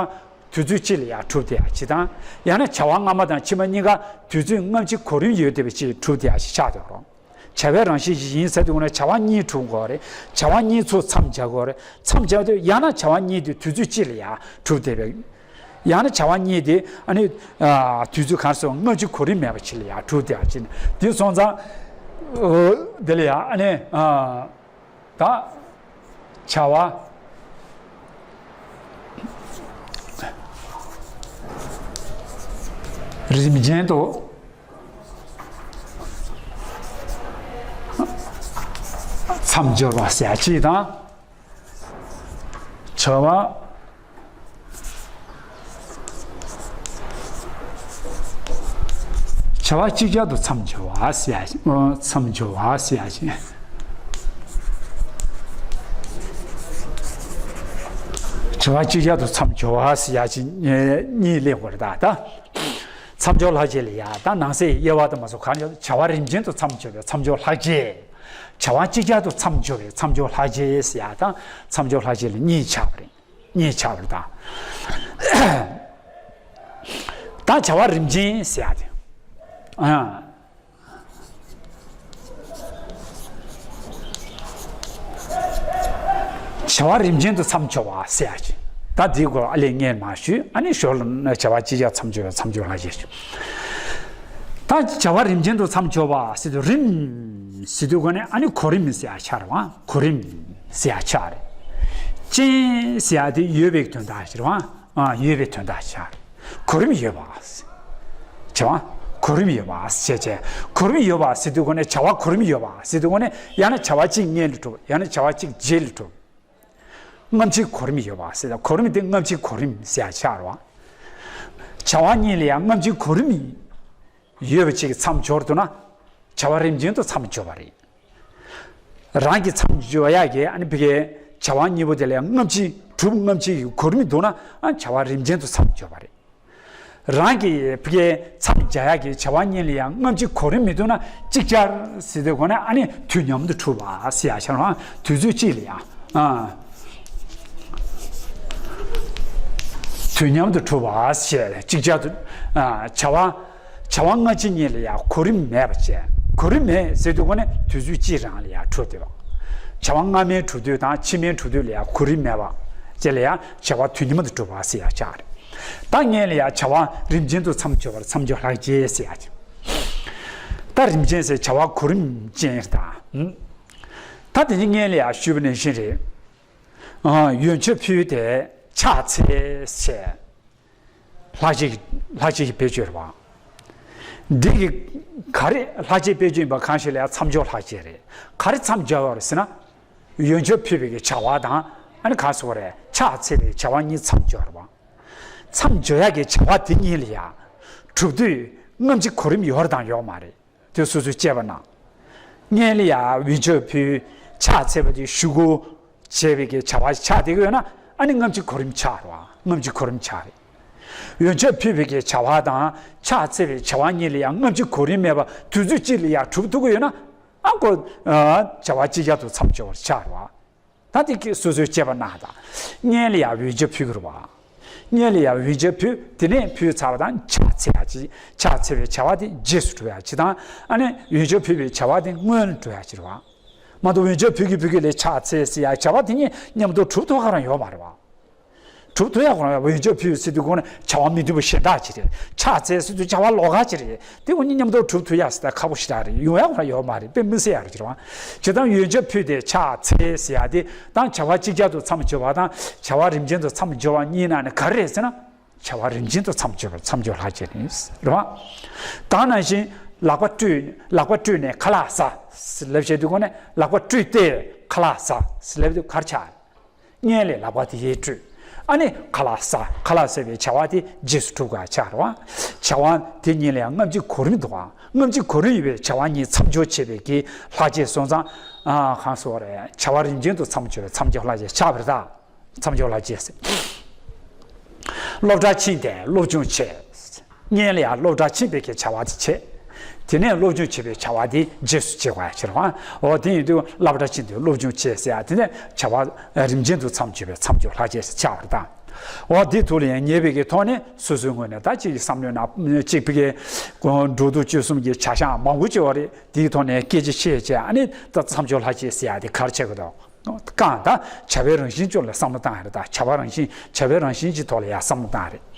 དུས་ཚོད་གཅིག་ལ་ཡང་གྲུབ་བསྡད་ཡ་ཅིག་དང་། ཡང་ན་བྱ་བ་སྔ་མ་དང་ཕྱི་མ་གཉིས་ཀ་དུས་ཚོད་སྔ་ཕྱི་གོ་རིམ་ཡོད་བསྡད་པ་ཅིག་གྲུབ་བསྡད་ཡ་ཅིག་ཆགས་བསྡད་ཡོད་རེད། བྱ་བའི་རང་བཞིན་ཞིག་ཡིན་ཟེར་དུས་སྒོ་ནས་བྱ་བ་གཉིས་གྲུབ་དགོས་རེད། བྱ་བ་གཉིས་ཚུར་མཚམས་སྦྱར་དགོས་རེད། མཚམས་སྦྱར་དུས་ཡང་ན་བྱ་བ་གཉིས་དེ་དུས་ཚོད་གཅིག་ལ་ཡང་གྲུབ་བསྡད་པའི། ཡང་ན་བྱ་བ་གཉིས་དེ་ཨ་ནི་དུས་ཚོད་གང་སོང་སྔ་ཕྱི་གོ་རིམ་མེད་པ་ཅིག་ལ་ཡང་གྲུབ་བསྡད་ཡ་ཅིག་དེ་སོང་ཙང་། འོ་དེ་ལ་ཡང་ཨ་ནི་ད་བྱ་བ་རིམ་ཅན་དུ། མཚམས་སྦྱོར་བ་ཟེར་ཡ་ཅིག་དང་། བྱ་བ། བྱ་བ་ཅིག་ཅར་དུ་མཚམས་སྦྱོར་བ་ཟེར་ཡ་ཅིག་མཚམས་སྦྱོར་བ་ཟེར་ཡ་ཅིག་བྱ་བ་ཅིག་ཅར་དུ་མཚམས་སྦྱོར་བ་ཟེར་ཡ་ཅིག་གཉིས་སླེབས་དགོས་རེད་ད་ད། མཚམས་སྦྱོར་ལྷག་བཅས་ལ་ཡ་ད་ནང་གསེས་དབྱེ་བ་དུ་མ་སོགས་གང་ཡོད་བྱ་བ་རིམ་ཅན་དུ་མཚམས་སྦྱོར་བའི་མཚམས་སྦྱོར་ལྷག་བཅས། བྱ་བ་ཅིག་ཅར་དུ་མཚམས་སྦྱོར་བའི་མཚམས་སྦྱོར་ལྷག་བཅས་ཟེར་ཡ་དང་མཚམས་སྦྱོར་ལྷག་བཅས་ལ་གཉིས་ཆགས་པ་རེད། གཉིས་ཆགས་པ་རེད་ད། ད་བྱ་བ་རིམ་ཅན་ཟེར་ཡ་དེ། ཨ། བྱ་བ་རིམ་ཅན་དུ་མཚམས་སྦྱོར་བ་ཟེར་ཡ་ཅིག་ད་དེའི་སྐོར་ཨ་ལས་སྔོན་མ་ཞུས། ཨ་ནི་ཞོར་ལ་བྱ་བ་ཅིག་ཅར་མཚམས་སྦྱོར་བའི་མཚམས་སྦྱོར་ལྷག་བཅས་ཞུ། ད་བྱ་བ་རིམ་ཅན་དུ་མཚམས་སྦྱོར་བ་ཟེར་དུས་རིམ་ཟེར་དུས་སྒོ་ནས་ཨ་ནི་གོ་རིམ་ཟེར་ཡ་ཆགས་རེད་བ། གོ་རིམ་ཟེར་ཡ་ཆགས་རེད། ཅན་ཟེར་ཡ་དེ་ཡོད་པའི་དོན་དག་ཞིག་རེད་བ། ཨ་ཡོད་པའི་དོན་དག་ཆགས་རེད། གོ་རིམ་ཡོད་པ། བྱ་བ་གོ་རིམ་ཡོད་པ་ཟེར་བྱས། གོ་རིམ་ཡོད་པ་ཟེར་དུས་སྒོ་ནས་བྱ་བ་གོ་རིམ་ཡོད་པ་ཟེར་དུས་སྒོ་ནས་ཡང་ན་བྱ་བ་གཅིག་སྔོན་ལ་གྲུབ། ཡང་ན་བྱ་བ་གཅིག་རྗེས་ལ་གྲུབ། སྔ་ཕྱི་གོ་རིམ་ཡོད་པ་ཟེར། གོ་རིམ་དེ་སྔ་ཕྱི་གོ་རིམ་ཟེར་ཡ་ཆགས་རེད་བ། བྱ་བ་གཉིས་ལ་ཡང་སྔ་ཕྱི་གོ་རིམ་ཡོད་པ་ཅིག་མཚམས་སྦྱོར་འདུག་ན། བྱ་བ་རིམ་ཅན་དུ་མཚམས་སྦྱོར་བ་རེད། རང་གི་མཚམས་སྦྱོར་ཡག་གི་ཨ་ནི་ཕ་གིའི་བྱ་བ་གཉིས་པོ་དེ་ལ་སྔ་ཕྱི་གྲུབ་སྔ་ཕྱི་ཡི་གོ་རིམ་འདུག་ན་ཨ་བྱ་བ་རིམ་ཅན་དུ་མཚམས་སྦྱོར་བ་རེད། རང་གི་ཕ་གིའི་མཚམས་སྦྱར་ཡག་གི་བྱ་བ་གཉིས་ལ་ཡང་སྔ་ཕྱི་གོ་རིམ་མི་འདུག་ན་ཅིག་ཅར་ཟེར་དུས་སྒོ་ནས་ཨ་ནི་དུས་མཉམ་དུ་གྲུབ་པ་ཟེར་ཡ་ཆགས་རེད་བ། དུས་ཚོད་གཅིག་ལ་ཡང་ཨ། དུས་མཉམ་དུ་གྲུབ་པ་ཞེས་ཅིག་ཅར་དུ། ཨ་བྱ་བ། བྱ་བ་སྔ་ཕྱི་གཉིས་ལ་ཡང་གོ་རིམ་མེད་པ་བྱས། གོ་རིམ་མེད་ཟེར་དུས་སྒོ་ནས་དུས་ཚོད་གཅིག་རང་ལ་ཡང་གྲུབ་བསྡད་པ། བྱ་བ་སྔ་མའི་གྲུབ་དུས་དང་ཕྱི་མའི་གྲུབ་དུས་ལ་ཡང་གོ་རིམ་མེད་པ། བྱས་ལ་ཡང་བྱ་བ་དུས་མཉམ་དུ་གྲུབ་པ་ཟེར་ཡང་ཆགས་རེད། ད་སྔོན་ལ་ཡང་བྱ་བ་རིམ་ཅན་དུ་མཚམས་སྦྱོར་བར་མཚམས་སྦྱོར་ལྷག་བཅས་ཟེར་ཡ་ཅིག་ད་རིམ་ཅན་ཟེར་བྱ་བ་གོ་རིམ་ཅན་རེད་ད། ད་དེ་ནི་སྔོན་ལ་ཡང་ཞུས་པ་ནང་བཞིན་རེད། ཨ་འོས་ཆོས་ཕུལ་ཏེ་ཕྱག་འཚལ་ཞེས། ལྷག་བཅས་ལྷག་བཅས་ཀྱི་བེད་སྤྱོད་རེད་བ། འདི་གི་ག་རེ་ལྷག་བཅས་བེད་སྤྱོད་ཡིན་པ་གང་ཞིག་ལ་ཡང་མཚམས་སྦྱོར་ལྷག་བཅས་རེད། ག་རེ་མཚམས་སྦྱོར་བ་རེད་ཟེར་ན། འོས་ཆོས་ཕུལ་བའི་གི་བྱ་བ་དང་ཨ་ནི་གང་ཟེར་བ་རེད་ཕྱག་འཚལ་བའི་བྱ་བ་གཉིས་མཚམས་སྦྱོར་བ། མཚམས་སྦྱོར་ཡག་གི་བྱ་བ་དེ་གཉིས་ལ་ཡང་གྲུབ་དུས་སྔ་ཕྱི་གོ་རིམ་ཡོད་དང་ཡོད་མ་རེད། དེ་སོ་སོས་དཔྱད་པ་གནང་། སྔོན་ལ་ཡང་འོས་ཆོས་ཕུལ་ཕྱག་འཚལ་བ་དེ་ཞུ་སྒོ་ བྱས་པའི་གི་བྱ་བ་ཆགས་བསྡད་ཀྱི་ཡོད་ན། ཨ་ནི་སྔ་ཕྱི་གོ་རིམ་ཆགས་རེད་བ། སྔ་ཕྱི་གོ་རིམ་ཆགས་རེད། འོས་འཆར་ཕུལ་བའི་གི་བྱ་བ་དང་ཕྱག་འཚལ་བའི་བྱ་བ་གཉིས་ལ་ཡང་སྔ་ཕྱི་གོ་རིམ་མེད་པར་དུས་ཚོད་གཅིག་ལ་ཡང་གྲུབ་ཐུབ་ཀྱི་ཡོད་ན། ཨ་ཁོ་བྱ་བ་གཅིག་ཆར་དུ་མཚམས་སྦྱོར་བ་ཆགས་རེད་བ། ད་དེ་གི་སོ་སོའི་དཔྱད་པ་གནང་དང་། སྔོན་ལ་ཡང་འོས་འཆར་ཕུལ་གྱི་རེད་བ། སྔོན་ལ་ཡང་འོས་འཆར་ཕུལ། དེ་ནས་ཕུལ་ཚར་བ་དང་ཕྱག་འཚལ་ཡག་ཅིག་ཕྱག་འཚལ་བའི་བྱ་བ་དེ་རྗེས་སུ་འགྲོ་ཡག་ཅིག་དང་། ཨ་ནི་འོས་འཆར་ཕུལ་བའི་བྱ་བ་དེ་སྔོན་ལ་འགྲོ་ཡག་ཅིག་རེད་བ། མ་གཏོགས་འོས་འཆར་ཕུལ་གྱི་ཕུལ་གྱི་ལས་ཕྱག་འཚལ་ཟེར་ཡག་བྱ་བ་དེ་གཉིས་མཉམ་དུ་གྲུབ་ཐུབ་ཁ་རང་ཡོད་མ་རེད་བ། གྲུབ་ཐུབ་ཡག་ཁོ་རང་འོས་འཆར་ཕུལ་ཟེར་དུས་ཁོ་ན་བྱ་བ་མི་མཐུན་པ་ཞེ་དྲག་ཅིག་རེད། ཕྱག་འཚལ་ཟེར་དུས་བྱ་བ་ལོགས་ཀ་ཅིག་རེད། དེ་ཁོ་གཉིས་མཉམ་དུ་གྲུབ་ཐུབ་ཡག་ཟེར་ད་ཁག་པོ་ཞེ་དྲག་རེད། ཡོང་ཡག་ཁོ་རང་ཡོད་མ་རེད། དཔེ་མི་སྲིད་ཡག་རེད་ཅེས་པ། ཇི་ལྟར་འོས་འཆར་ཕུལ་ཏེ་ཕྱག་འཚལ་ཟེར་ཡག་དེ་དང་བྱ་བ་གཅིག་ཆར་དུ་མཚམས་སྦྱོར་བ་དང་བྱ་བ་རིམ་ཅན་དུ་མཚམས་སྦྱོར་བ་གཉིས་ནང་ནས་ག་རེ་རེད་ཟེར་ན། བྱ་བ་རིམ་ཅན་དུ་མཚམས་སྦྱོར་བའི་མཚམས་སྦྱོར་ལྷག་བཅས་ནི་རེད་བ། ད་ནང་བཞིན་ལག་པ་བཀྲུས། ལག་པ་བཀྲུས་ནས་ཁ་ལག་ཟ་ཟེར་ལབ་བྱས་དུས་ཁོ་ནས་ལག་པ་བཀྲུས་ཏེ་ཁ་ལག་ཟ་ཟེར་ལབ་དུས་ག་རེ་ཆགས། སྔོན་ལ་ལག་པ་དེ་ཡས་བཀྲུས། ཨ་ནི་ཁ་ལག་ཟ། ཁ་ལག་ཟ་བའི་བྱ་བ་དེ་རྗེས་སུ་གྲུབ་པ་ཆགས་རེད་བ། བྱ་བ་དེ་གཉིས་ལ་ཡང་སྔ་ཕྱི་གོ་རིམ་འདུག་བ། སྔ་ཕྱི་གོ་རིམ་ཡོད་པའི་བྱ་བ་གཉིས་མཚམས་སྦྱོར་བྱས་པའི་གི་ལྷག་བཅས་སོང་ཙང་། ཨ། གང་ཟེར་བ་རེད། བྱ་བ་རིམ་ཅན་དུ་མཚམས་སྦྱོར་བའི་མཚམས་སྦྱོར་ལྷག་བཅས་ཆགས་པ་རེད་ད། མཚམས་སྦྱོར་ལྷག་བཅས་ཟེར། སློབ་གྲྭར་ཕྱིན་ཏེ་སློབ་སྦྱོང་བྱས། སྔོན་ལ་ཡང་སློབ་གྲྭར་ཕྱིན་པའི་གི་བྱ་བ་དེ་བྱས། དེ་ནས་སློབ་སྦྱོང་བྱེད་པའི་བྱ་བ་དེ་རྗེས་སུ་བྱེད་དགོས་ཡ་ཕྱིར་བ། འོ་དེ་ཡིན་དུས་སློབ་གྲྭར་ཕྱིན་ཏེ་སློབ་སྦྱོང་བྱས་ཟེར་ཡ་དེ་ནས་བྱ་བ་རིམ་ཅན་དུ་མཚམས་སྦྱོར་བའི་མཚམས་སྦྱོར་ལྷག་བཅས་ཆགས་པ་རེད་ད། འོ་དེ་ཐོག་ལ་ཡང་ཉེ་བའི་གི་ཐོག་ནས་སོ་སོའི་ངོས་ནས་ད་ཅིག་བསམ་བློའི་ནང་གཅིག་པའི་གི་འགྲོ་འདུག་སྤྱོད་གསུམ་གྱི་བྱ་བཞག་མང་པོ་བྱེད་པ་རེད། དེའི་ཐོག་ནས་སྐད་ཆ་བཤད་བྱས། ཨ་ནི་ད་མཚམས་སྦྱོར་ལྷག་བཅས་ཟེར་ཡ་དེ་ག་རེ་བྱེད་དགོས་འདུག་གང་ལྟར་བྱ་བའི་རང་བཞིན་ཅིག་ལ་བསམ་བློ་བཏང་ཡ་རེད་ད། བྱ་བ་རང་བཞིན། བྱ་བའི་རང་བཞིན་གྱི་ཐོག་ལ་ཡ་བསམ་བློ་བཏང་ཡ་རེད།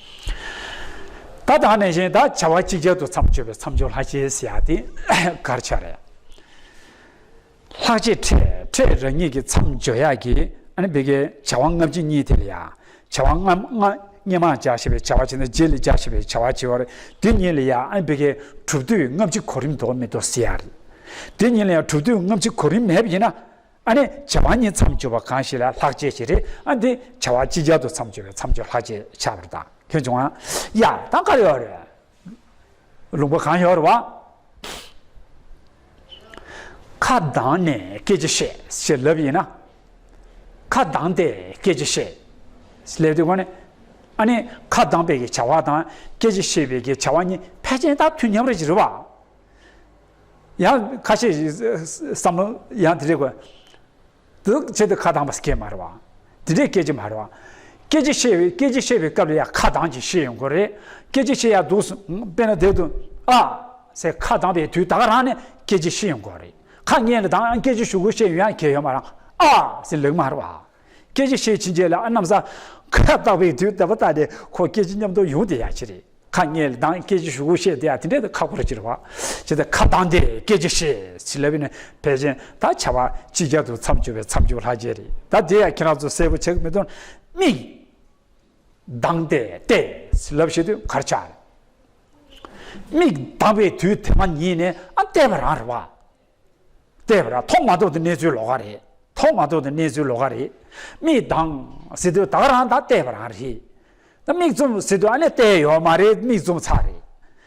ད་ད་ནང་བཞིན་ད་བྱ་བ་གཅིག་ཆར་དུ་མཚམས་སྦྱོར་བའི་མཚམས་སྦྱོར་ལྷག་བཅས་ཟེར་ཡ་དེ་ག་རེ་ཆགས་རེད། ལྷག་བཅས་ཕྲད། ཕྲད་རང་ཉིད་ཀྱི་མཚམས་སྦྱོར་ཡ་གི། ཨ་ནི་བི་གའི་བྱ་བ་སྔ་ཕྱི་གཉིས་དེ་ལ་ཡ། བྱ་བ་སྔ་སྔ་སྔོན་མ་བྱ་ཞེས་པའི་བྱ་བ་བྱས་ན་རྗེས་ལ་བྱ་ཞེས་པའི་བྱ་བ་བྱེད་པ་རེད། དེ་གཉིས་ལ་ཡ་ཨ་ནི་བི་གའི་གྲུབ་དུས་སྔ་ཕྱི་གོ་རིམ་འདུག་མི་འདུག་ཟེར་ཡ་རེད། དེ་གཉིས་ལ་ཡ་གྲུབ་དུས་སྔ་ཕྱི་གོ་རིམ་མེད་པ་ཡིན་ན། ཨ་ནི་བྱ་བ་གཉིས་མཚམས་སྦྱོར་བ་གང་ཞིག་ལ་ལྷག་བཅས་ཤིག་རེད། ཨ་འདི་བྱ་བ་གཅིག་ཆར་དུ་མཚམས་སྦྱོར་བའི་མཚམས་སྦྱོར་ལྷག་བཅས་ཆགས་པ་རེད་ད། ཁྱོད་བྱུང་ཨ། ཡ་ད་ག་རེ་ཡོད་རེད། ལུང་པ་གང་ཡོད་རེད་བ། ཁ་གདངས་ནས་སྐད་ཆ་བཤད་ཞེས་ལབ་ཡིན་ན། ཁ་གདངས་ཏེ་སྐད་ཆ་བཤད་ལབ་དུས་གོ་ནས། ཨ་ནི་ཁ་གདངས་པའི་གི་བྱ་བ་དང་སྐད་ཆ་བཤད་པའི་གི་བྱ་བ་གཉིས་ཕལ་ཆེར་ད་མཐུན་མཉམ་རེད་ཅེས་རེད་བ། ཡང་ཁ་ཤས་ཤིག་བསམ་བློ་ཡང་དེ་རེད་གོ། དེ་ཆེད་དུ་ཁ་གདངས་པ་སྐད་མ་རེད་བ། དེ་འདྲའི་སྐད་ཆ་མ་རེད་བ། སྐད་ཆ་བཤད་པའི་སྐད་ཆ་བཤད་པའི་སྐབས་ལ་ཡང་ཁ་གདངས་ཀྱིས་བཤད་ཡོང་དགོས་རེད། སྐད་ཆ་བཤད་ཡ་འདུག་སེ་དཔེར་ན་དེ་དུ་ཨ་ཟེར་ཁ་གདངས་པའི་དུས་ད་ག་རང་ནས་སྐད་ཆ་བཤད་ཡོང་དགོས་རེད། ཁ་ངན་ལ་གདངས་སྐད་ཆ་ཞུ་དགོས་བཤད་ཡོང་ཡ་གལ་ཡོད་མ་རེད། ཨ་ཟེར་ལབ་མ་རེད་བ། སྐད་ཆ་བཤད་ཕྱིན་ཆད་ལ་ཨ་གནམ་ས་ཁ་བཏགས་པའི་དུས་ད་པ་ད་དེ་ཁོ་སྐད་ཆ་མཉམ་དུ་ཡོང་བསྡད་ཡ་ཅིག་རེད། ཁ་ངན་ལ་གདངས་སྐད་ཆ་ཞུ་དགོས་བཤད་བསྡད་ཡ་དེ་འདྲ་ད་ཁག་པོ་རེད་ཅེས་རེད་བ། ཅེས་ད་ཁ་གདངས་ཏེ་སྐད་ཆ་བཤད་ཅེས་ལབ་ནས་ཕལ་ཆེར་ད་བྱ་བ་གཅིག་ཆར་དུ་མཚམས་སྦྱོར་བའི་མཚམས་སྦྱོར་ལྷག་བཅས་རེད། ད་དེ་ཡང་ཁྱེད་རང་ཚོ་གསལ་པོ་ཆགས་ཀྱི་མི་འདུག་མིག་གདངས་ཏེ་བལྟས་ལབ་བྱེད་དུས་ག་རེ་ཆགས་རེད། མིག་གདངས་པའི་དུས་དེ་མ་ཉིད་ནས་ཨ་བལྟས་པ་རང་རེད་བ། བལྟས་པ་རང་མཐོང་མ་ཐུབ་དུས་གནས་ཚུལ་ལོགས་ཀ་རེད། མཐོང་མ་ཐུབ་དུས་གནས་ཚུལ་ལོགས་ཀ་རེད། མིག་གདངས་ཟེར་དུས་ད་ག་རང་ད་བལྟས་པ་རང་རེད། ད་མིག་བཙུམ་ཟེར་དུས་ཨ་ནི་བལྟས་ཡོད་མ་རེད། མིག་བཙུམ་ཚར་རེད།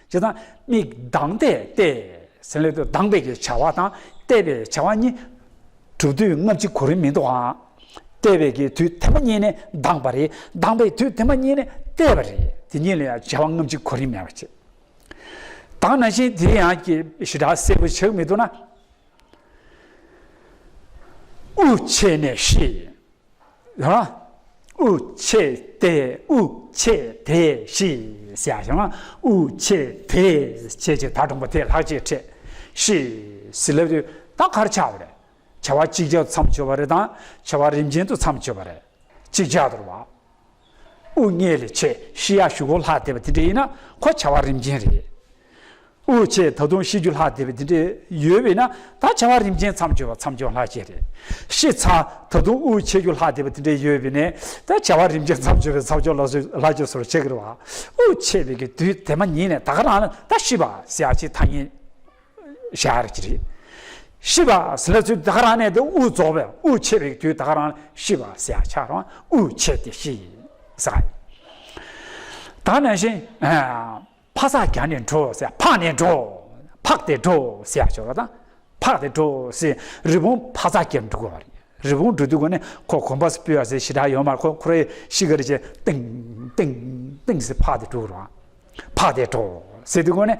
བྱས་ཙང་མིག་གདངས་ཏེ་བལྟས་ཟེར་ལབ་དུས་གདངས་པའི་གི་བྱ་བ་དང་བལྟས་པའི་བྱ་བ་གཉིས་གྲུབ་དུས་སྔ་ཕྱི་གོ་རིམ་མི་འདུག་ཨང་། བལྟས་པའི་གི་དུས་དེ་མ་ཉིད་ནས་གདངས་པ་རེད། གདངས་པའི་དུས་དེ་མ་ཉིད་ནས་བལྟས་པ་རེད། དེ་གཉིས་ལ་ཡང་བྱ་བ་སྔ་ཕྱི་གོ་རིམ་མེད་པ་བྱེད། ད་ནང་བཞིན་དེ་ཡང་གི་ཞེ་དྲག་གསལ་པོ་ཆགས་མི་འདུག་ན། དབུགས་ཆད་ནས་ཤི། ཧ། དབུགས་ཆད་དེ་དབུགས་ཆད་དེ་ཤི་ཟེར་ཡ་བྱུང་ན། དབུགས་ཆད་དེ་ཆད་ཅེས་ད་དྲུང་པ་དེ་ལྷག་བཅས་ཕྲད། ཤི་ཟེར་ལབ་དུས་ད་ག་རེ་ཆགས་པ་རེད། བྱ་བ་གཅིག་ཆར་དུ་མཚམས་སྦྱོར་བ་རེད་དང་བྱ་བ་རིམ་ཅན་དུ་མཚམས་སྦྱོར་བ་རེད། གཅིག་ཆར་དུ་རེད་བ། དབུགས་སྔོན་ལ་ཆད། ཤི་ཡ་གཞུག་གུ་ལྷག་བསྡད་པ་དེ་འདྲ་ཡིན་ན་ཁོ་བྱ་བ་རིམ་ཅན་རེད། དབུགས་ཆད་ད་དུང་ཤི་རྒྱུ་ལྷག་བསྡད་པ་དེ་འདྲ་ཡོད་པས་ན་ད་བྱ་བ་རིམ་ཅན་མཚམས་སྦྱོར་བ་མཚམས་སྦྱོར་ལྷག་བཅས་རེད། ཤི་ཚར་ད་དུང་དབུགས་ཆད་རྒྱུ་ལྷག་བསྡད་པ་དེ་འདྲ་ཡོད་པས་ནས་ད་བྱ་བ་རིམ་ཅན་མཚམས་སྦྱོར་བའི་མཚམས་སྦྱོར་ལྷག་བཅས་ལྷག་བཅས་སོར་ཆད་ཀྱི་རེད་བ། དབུགས་ཆད་པའི་གི་དུས་དེ་མ་ཉིད་ནས་ད་ག་རང་ལ་ད་ཤི་བ་ཟེར་ཡ་ཅིག་ཐ་སྙད་བཞག་རེ་ཅི་རེད། ཤི་བ་ཟེར་ལབ་ཚུལ་ད་ག་རང་ནས་དེ་དབུགས་རྫོགས་པའི་དབུགས་ཆད་པའི་དུས་ད་ག་རང་ཤི་བ་ཟེར་ཡ་ཆགས་རུང་དབུགས་ཆད་དེ་ཤི་ཟེར། ད་ནང་བཞིན་ཕ་སར་རྒྱག་ནས་འགྲོ་ཟེར། འཕགས་ནས་འགྲོ། འཕགས་ཏེ་འགྲོ་ཟེར་ཡ་ཆོག་ར། ད་འཕགས་ཏེ་འགྲོ་ཟེར་རི་བོང་ཕ་སར་རྒྱབ་འགྲོ་དགོས་པ་རེད། རི་བོང་འགྲོ་དུས་སྒོ་ནས་ཁོ་གོམ་པ་སྤོས་ཡ་ཟེར་ཞེ་དྲག་ཡོད་མ་རེད། ཁོ་ཁོ་རའི་ཤི་ག་རེ་བྱས་ཏིང་ཏིང་ཏིང་ཟེར་འཕགས་ཏེ་འགྲོ་རོགས། འཕགས་ཏེ་འགྲོ་ཟེར་དུས་སྒོ་ནས་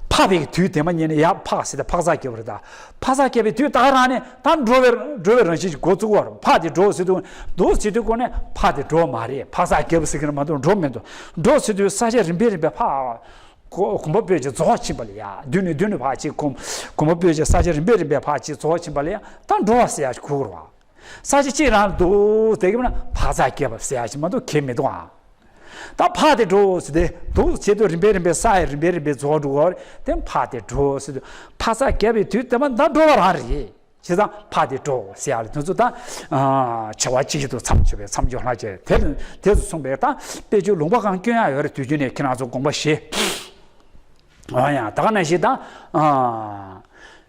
འཕགས་པའི་དུས་དེ་མ་ཉིད་ནས་ཡར་འཕགས་ཟེར་ཏེ་འཕགས་ས་བརྒྱབ་པ་རེད་ད། འཕགས་ས་བརྒྱབ་པའི་དུས་ད་ག་རང་ནས་ད་འགྲོ་བའི་འགྲོ་བའི་རང་བཞིན་གྱི་འགོ་བཙུགས་པ་རེད། འཕགས་ཏེ་འགྲོ་ཟེར་དུས་འདུག་ཟེར་དུས་སྒོ་ནས་འཕགས་ཏེ་འགྲོ་མ་རེད། འཕགས་ས་བརྒྱབ་ཟེར་གི་རེད་མ་གཏོགས་འགྲོ་མི་འདུག་འགྲོ་ཟེར་དུས་ས་ཆ་རིམ་པས་རིམ་པས་འཕགས། གོ་གོམ་པ་སྤོས་ཀྱི་རྫོགས་ཕྱིན་པ་ལ་ཡ། མདུན་ནས་མདུན་ནས་ཕར་ཅིག་གོམ་གོམ་པ་སྤོས་ཀྱི་ས་ཆ་རིམ་པས་རིམ་པས་ཕར་ཅིག་རྫོགས་ཕྱིན་པ་ལ་ཡ། ད་འགྲོ་བ་ཟེར་ཡ་ཞིག་གོ་དགོས་རེད་བ། ས་ཆ་གཅིག་རང་འདུག་དེ་གི་ན་འཕགས་ས་བརྒྱབ་པ་ཟེར་ཡ་ཞིག་མ་གཏོགས་གལ་མི་འདུག་ཨ། ད་འཕགས་ཏེ་འགྲོ་ཟེར་ཏེ་འདུག་བྱེད་དུས་རིམ་པས་རིམ་པས་ས་ཡ་རིམ་པས་རིམ་པས་རྫོགས་འགྲོ་གི་རེད། དེ་འཕགས་ཏེ་འགྲོ་ཟེར་དུས་འཕགས་ས་བརྒྱབ་པའི་དུས་དེ་མ་ད་འགྲོ་བ་རང་རེད། བྱས་ཙང་འཕགས་ཏེ་འགྲོ་ཟེར་ཡ་ལ་དེ་ཚོ་ད་བྱ་བ་གཅིག་ཏུ་མཚམས་སྦྱོར་བའི་མཚམས་སྦྱོར་ལྷག་བཅས་དེ་དེ་ཚོ་གསུངས་པས་ད་དཔེ་བརྗོད་ལུང་པ་གང་སྐྱོན་ཡ་ཡོད་རེད། དུས་རྒྱུན་ནས་ཁྱེད་རང་ཚོ་དགོངས་པ་བཞེས། ཨ་ཡ་ད་ག་ནང་བཞིན་ད་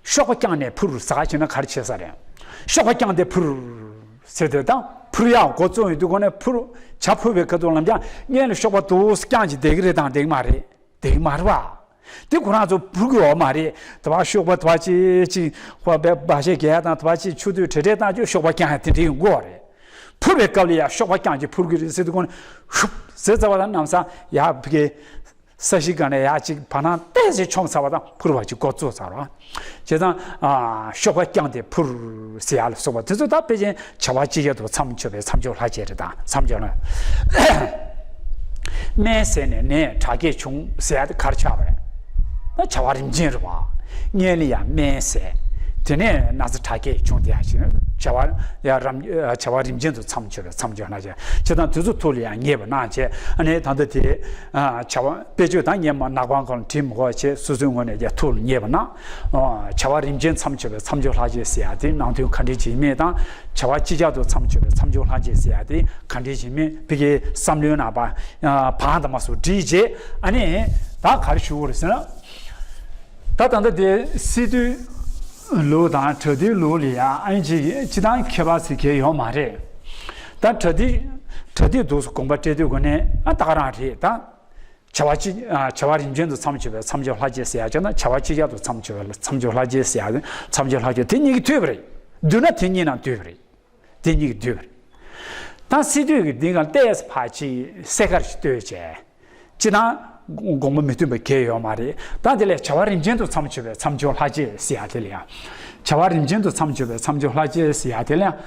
གཤོག་པ་བརྐྱངས་ནས་འཕུར་ཟེར་བྱས་ན་ག་རེ་བྱས་ས་རེད། གཤོག་པ་བརྐྱངས་ཏེ་འཕུར་ཟེར་དེ་ད་འཕུར་ཡག་འགོ་བཙུགས་ཡོང་དུས་སྒོ་ནས་འཕུར་བྱ་འཕུར་བའི་ཁ་ཐུག་ལམ་རྒྱག་སྔོན་ལ་གཤོག་པ་འདུག་བརྐྱངས་ཀྱི་བསྡད་ཀྱི་རེད་དང་བསྡད་ཀྱི་མ་རེད། དེ་མ་རེད་པ། དེ་ཁོ་རང་ཚོ་འཕུར་གི་ཡོད་མ་རེད། དེ་བ་གཤོག་པ་དེ་བ་ཅིག་ཅིག་ཧོ་བའི་འབའ་ཤས་རྒྱག་དང་དེ་བ་ཅིག་ཆུ་དུས་བྲེལ་བྲེལ་བཏང་རྒྱུ་གཤོག་པ་རྐྱང་དེ་འདྲ་ཡོང་གི་ཡོད་རེད། འཕུར་བའི་སྐབས་ལ་ཡང་གཤོག་པ་རྐྱང་གཅིག་འཕུར་གི་རེད་ཟེར་དུས་ཁོ་ན་ཤུབ་ཟེར་ཚར་བ་དང་ནམ་སང་ཡར་ཕ་གི་ས་གཞི་སྒང་ནས་ཡར་ཅིག་བར་སྣང་ཏོག་ཙམ་མཆོངས་ཚར་བ་དང་འཕུར་བ་ཅིག་འགོ་བཙུགས་ཚར་བ། བྱས་ཙང་གཤོག་པ་རྐྱང་དེ་འཕུར་ཟེར་ཡ་ལ་སོགས་པ་དེ་ཚོ་ད་དཔེ་ཅན་བྱ་བ་གཅིག་ཡོད་དུ་མཚམས་སྦྱོར་བའི་མཚམས་སྦྱོར་ལྷག་བཅས་རེད་དང་མཚམས་སྦྱོར་ལ། སྨན་ཟས་ནས་ནད་དྲག་སྐྱེད་བྱུང་ཟེར་ཡ་དེ་ག་རེ་ཆགས་པ་རེད། ད་བྱ་བ་རིམ་བྱོན་རེད་བ། སྔོན་ལ་ཡང་སྨན་ཟས། དེ་ནས་ན་ཚ་དྲག་སྐྱེད་བྱུང་དེ་ཡང་ཞིག་བྱ་བ་ཡང་རམ་བྱ་བ་རིམ་བྱོན་དུ་མཚམས་སྦྱོར་བའི་མཚམས་སྦྱོར་ལྷག་བཅས་བྱས་ཙང་དེ་ཚོ་ཐུགས་ལ་ཡང་ངེས་པ་གནང་བྱས་ཨ་ནི་ད་ལྟ་དེ་བྱ་བ། དཔེ་བརྗོད་དང་སྙན་མ་ནག་པང་ཁང་བྲིས་མི་དགོས་བྱས་སོ་སོའི་ངོས་ནས་ཀྱང་ཐུགས་ལ་ངེས་པ་གནང་། བྱ་བ་རིམ་བྱོན་མཚམས་སྦྱོར་བའི་མཚམས་སྦྱོར་ལྷག་བཅས་ཟེར་ཡ་དེ་ནང་དོན་ག་འདྲ་ཅིག་མེད་དང་བྱ་བ་སྤྱི་ཁྱབ་ཏུ་མཚམས་སྦྱོར་བའི་མཚམས་སྦྱོར་ལྷག་བཅས་ཟེར་ཡ་དེ་ག་འདྲ་ཅིག་མེད་ཕ་གིའི་བསམ་བློའི་ནང་པ་བང་དང་མ་སོགས་བསྒྲིགས་རྗེས་ཨ་ནི་ད་ག་རེ་ཞུ་དགོས་རེད་ཟེར་ན། ད་ད་ལྟ་དེ་སི་ཏུའི་ལུགས་དང་པྲ་ཏིའི་ལུགས་ལ་ཡ་ཨ་ནི་ཅིག་སྤྱི་བཏང་ཁྱད་པར་ཟེར་མཁན་ཡོད་མ་རེད། ད་པྲ་ཏི་པྲ་ཏི་འདུག་སེ་དགོངས་པ་སྤྲད་དུས་སྒོ་ནས་ཨ་ད་ག་རང་རེད་ད། བྱ་བ་གཅིག་ཨ་བྱ་བ་རིམ་བྱོན་དུ་མཚམས་སྦྱོར་བའི་མཚམས་སྦྱོར་ལྷག་བཅས་ཟེར་ཡག་ཅིག་དང་བྱ་བ་སྤྱི་ཁྱབ་ཏུ་མཚམས་སྦྱོར་བའི་མཚམས་སྦྱོར་ལྷག་བཅས་ཟེར་ཡག་མཚམས་སྦྱོར་ལྷག་བཅས་དེ་གཉིས་ཀྱི་མཐུན་པ་རེད། བསྡུར་ན་དེ་གཉིས་ནང་མཐུན་པ་རེད། དེ་གཉིས་ཀྱི་མཐུན་པ་རེད། ད་སི་ཏུ་གི་འདི་ག་ལྟས་ཕར་ཅིག་སེ་ཁར་ཞིག་ལྟོས་བྱས། སྤྱི་དང་དགོངས་པ་མི་མཐུན་པ་གང་ཡང་ཡོད་མ་རེད། ད་དེ་ལས་བྱ་བ་རིམ་བྱོན་དུ་མཚམས་སྦྱོར་བའི་མཚམས་སྦྱོར་ལྷག་བཅས་ཟེར་ཡག་དེ་ལ་ཡང་། བྱ་བ་རིམ་བྱོན་དུ་མཚམས་སྦྱོར་བའི་མཚམས་སྦྱོར་ལྷག་བཅས་ཟེར་ཡག་དེ་ལ་ཡང་།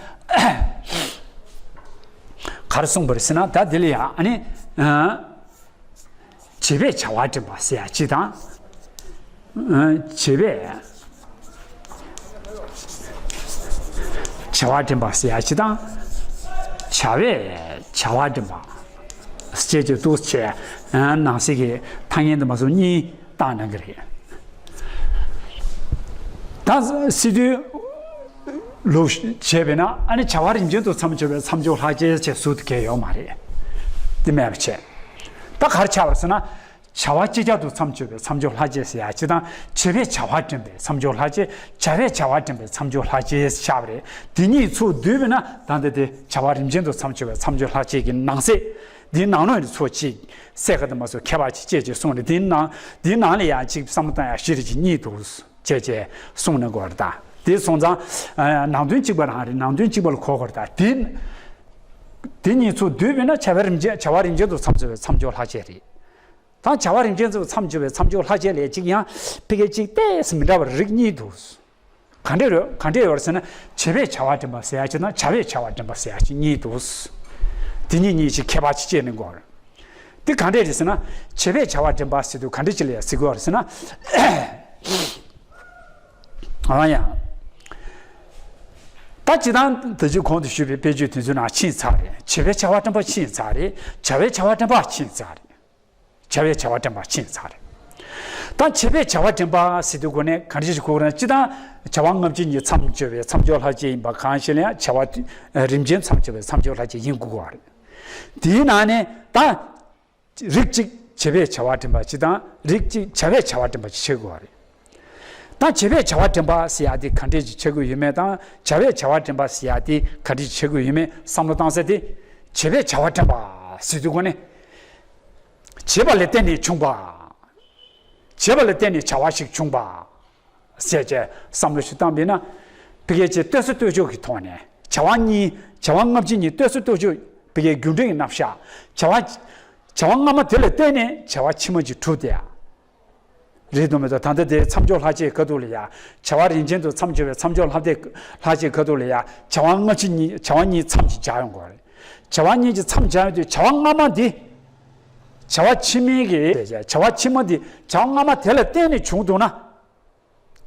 ག་རེ་གསུངས་པ་རེད་ཟེར་ན་ད་དེ་ལ་ཡང་ཨ་ནི། བྱེད་པས་བྱ་བ་འདྲེན་པ་ཟེར་ཡག་གཅིག་དང་། བྱེད་པས་བྱ་བ་འདྲེན་པ་ཟེར་ཡག་གཅིག་དང་། བྱ་བས་བྱ་བ་འདྲེན་པ། ཅེས་ཀྱི་འདུག་སེ་ནང་གསེས་ཀྱི་ཐ་སྙད་དུ་མ་སོང་གཉིས་བཏང་གནང་གི་རེད། ད་སི་ཏུའི་ལུགས་བྱས་པས་ན་ཨ་ནི་བྱ་བ་རིམ་བྱོན་དུ་མཚམས་སྦྱོར་བའི་མཚམས་སྦྱོར་ལྷག་བཅས་བྱས་ཟུར་དུ་གང་ཡང་ཡོད་མ་རེད། དེ་མེད་པ་བྱས། ད་ག་རེ་ཆགས་པ་རེད་ཟེར་ན། བྱ་བ་སྤྱི་ཁྱབ་ཏུ་མཚམས་སྦྱོར་བའི་མཚམས་སྦྱོར་ལྷག་བཅས་ཟེར་ཡག་གཅིག་དང་བྱེད་པས་བྱ་བ་འདྲེན་པའི་མཚམས་སྦྱོར་ལྷག་བཅས་བྱ་བས་བྱ་བ་འདྲེན་པའི་མཚམས་སྦྱོར་ལྷག་བཅས་ཆགས་པ་རེད། དེ་གཉིས་ཚུར་བསྡུས་པས་ན་ད་ལྟ་དེ་བྱ་བ་རིམ་བྱོན་དུ་མཚམས་སྦྱོར་བའི་མཚམས་སྦྱོར་ལྷག་བཅས་ཀྱི་ནང་གསེས། འདིའི་ནང་ལོགས་ནས་ཚུར་གཅིག་གསལ་ཁ་དུ་མ་སོང་ཁྱད་པར་ཅིག་བཅད་ཅིག་གསུངས་ནས་འདིའི་ནང་འདིའི་ནང་ལ་ཡང་གཅིག་བསམ་བློ་བཏང་ཡག་བཞི་རེ་ཅིག་གཉིས་འདུག་བྱས་བྱས་གསུངས་ནས་དགོས་རེད་ད། དེ་སོང་ཙང་ནང་དོན་གཅིག་པ་རང་རེད། ནང་དོན་གཅིག་པ་ལ་གོ་དགོས་རེད་ད། དེ་དེ་གཉིས་ཚུར་བསྡུས་པས་ན་བྱ་བ་རིམ་བྱོན་བྱ་བ་རིམ་བྱོན་དུ་མཚམས་སྦྱོར་བའི་མཚམས་སྦྱོར་ལྷག་བཅས་རེད། ད་བྱ་བ་རིམ་བྱོན་དུ་མཚམས་སྦྱོར་བའི་མཚམས་སྦྱོར་ལྷག་བཅས་ལས་གཅིག་ཡང་ཕ་གི་གཅིག་ཏོག་ཙམ་མི་འདྲ་བར་རིགས་གཉིས་འདུག་ག་འདྲས་རེད་ག་འདྲས་ཡོད་རེད་ཟེར་ན་བྱེད་པས་བྱ་བ་འདྲེན་པ་ཟེར་ཡག་གཅིག་དང་བྱ་བས་བྱ་བ་འདྲེན་པ་ཟེར་ཡག་གཅིག་གཉིས་འདུག་དེ་གཉིས་གཉིས་ཀྱི་ཁྱད་པར་ཅིག་དཔྱད་ནས་དགོས་རེད། དེ་ག་འདྲས་རེད་ཟེར་ན་བྱེད་པས་བྱ་བ་འདྲེན་པ་ཟེར་དུས་ག་འདྲས་ཅིག་ལ་ཟེར་དགོས་རེད་ཟེར་ན། ཨ་ཡ། ད་སྤྱིར་བཏང་ད་ཅི་གོང་དུ་ཞུས་པའི་དཔེ་བརྗོད་དེ་ཚོའི་ནང་ཕྱིན་ཚར་རེད། བྱེད་པས་བྱ་བ་འདྲེན་པ་ཕྱིན་ཚར་རེད། བྱ་བས་བྱ་བ་འདྲེན་པ་ཕྱིན་ཚར་རེད། བྱ་བས་བྱ་བ་འདྲེན་པ་ཕྱིན་ཚར་རེད། ད་བྱེད་པས་བྱ་བ་འདྲེན་པ་ཟེར་དུས་སྒོ་ནས་ག་འདྲ་ཞིག་གོ་དགོས་ན་སྤྱིར་བཏང་བྱ་བ་ལྔ་བཅུ་གཉིས་མཚམས་སྦྱོར་བའི་མཚམས་སྦྱོར་ལྷག་བཅས་ཡིན་པ་གང་ཞིག་ལ་ཡང་བྱ་བ་རིམ་བྱོན་མཚམས་སྦྱོར་བའི་མཚམས་སྦྱོར་ལྷག་བཅས་ཡིན་དགོས་པ་རེད། དེའི་ནང་ནས་ད། རིགས་གཅིག་བྱེད་པས་བྱ་བ་འདྲེན་པ་གཅིག་དང་རིགས་གཅིག་བྱ་བས་བྱ་བ་འདྲེན་པ་གཅིག་བྱེད་དགོས་པ་རེད། ད་བྱེད་པས་བྱ་བ་འདྲེན་པ་ཟེར་ཡག་དེ་ག་འདྲས་ཀྱི་བྱེད་དགོས་ཡོད་མེད་དང་བྱ་བས་བྱ་བ་འདྲེན་པ་ཟེར་ཡག་དེ་ག་འདྲས་ཀྱི་བྱེད་དགོས་ཡོད་མེད་བསམ་བློ་བཏང་ས་དེ། བྱེད་པས་བྱ་བ་འདྲེན་པ་ཟེར་དུས་སྒོ་ནས། བྱེད་པ་ལ་བརྟེན་ནས་བྱུང་བ། བྱེད་པ་ལ་བརྟེན་ནས་བྱ་བ་ཞིག་བྱུང་བ། ཟེར་བྱས་བསམ་བློ་ཞིག་བཏང་པས་ན། ཕ་གི་ཅིག་ལྟོས་ས་ལྟོས་འཇོག་གི་ཐོག་ནས་ བྱ་བ་གཉིས། བྱ་བ་སྔ་ཕྱི་གཉིས་ལྟོས་ས་ལྟོས་ཕྱོགས་བི་གའི་རྒྱུ་འབྲས་ཀྱི་རྣམ་གཞག་བྱ་བ། བྱ་བ་སྔ་མ་དེ་ལ་བརྟེན་ནས་བྱ་བ་ཕྱི་མ་ཅིག་གྲུབ་སྟེ། རེད་འདུག་མེད་འདུག་ད་ལྟ་དེ་མཚམས་སྦྱོར་ལྷག་བཅས་ཁ་ཐུག་ལ་ཡ། བྱ་བ་རིམ་ཅན་དུ་མཚམས་སྦྱོར་བའི་མཚམས་སྦྱོར་ལྷག་བཅས་ལྷག་བཅས་ཁ་ཐུག་ལ་ཡ། བྱ་བ་སྔ་ཕྱི་གཉིས་བྱ་བ་གཉིས་མཚམས་ཅིག་སྦྱར་ཡོང་དགོས་རེད། བྱ་བ་གཉིས་ཀྱི་མཚམས་སྦྱར་ཡོང་དུས་བྱ་བ་སྔ་མ་འདི། བྱ་བ་ཕྱི་མའི་གི་བྱ་བ་ཕྱི་མ་འདི་བྱ་བ་སྔ་མ་དེ་ལ་བརྟེན་ནས་བྱུང་འདུག་ན།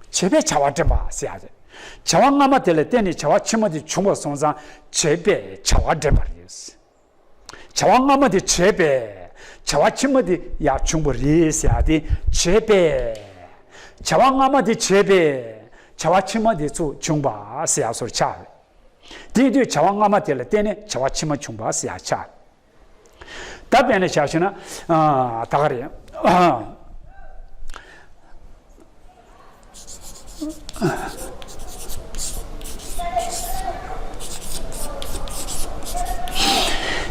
བྱས་པས་བྱ་བ་འདྲེན་པ་ཟེར་ཡ་རེད། བྱ་བ་སྔ་མ་དེ་ལ་བརྟེན་ནས་བྱ་བ་ཕྱི་མ་དེ་བྱུང་བ་སོང་ཙང་བྱས་པས་བྱ་བ་འདྲེན་པ་རེད། བྱ་བ་སྔ་མ་དེ་བྱས་པས་བྱ་བ་ཕྱི་མ་དེ་ཡང་བྱུང་བ་རེད་ཟེར་ཡ་དེ་བྱས་པས། བྱ་བ་སྔ་མ་དེ་བྱས་པས་བྱ་བ་ཕྱི་མ་དེ་ཚུར་བྱུང་བ་ཟེར་ཡ་སོར་ཆགས་རེད། དེ་ཡིན་དུས་བྱ་བ་སྔ་མ་དེ་ལ་བརྟེན་ནས་བྱ་བ་ཕྱི་མ་བྱུང་བ་ཟེར་ཡ་ཆགས་རེད། ད་དཔེར་ན་ཆ་བཞག་ན། ཨ། ད་ག་རེད། ཨ།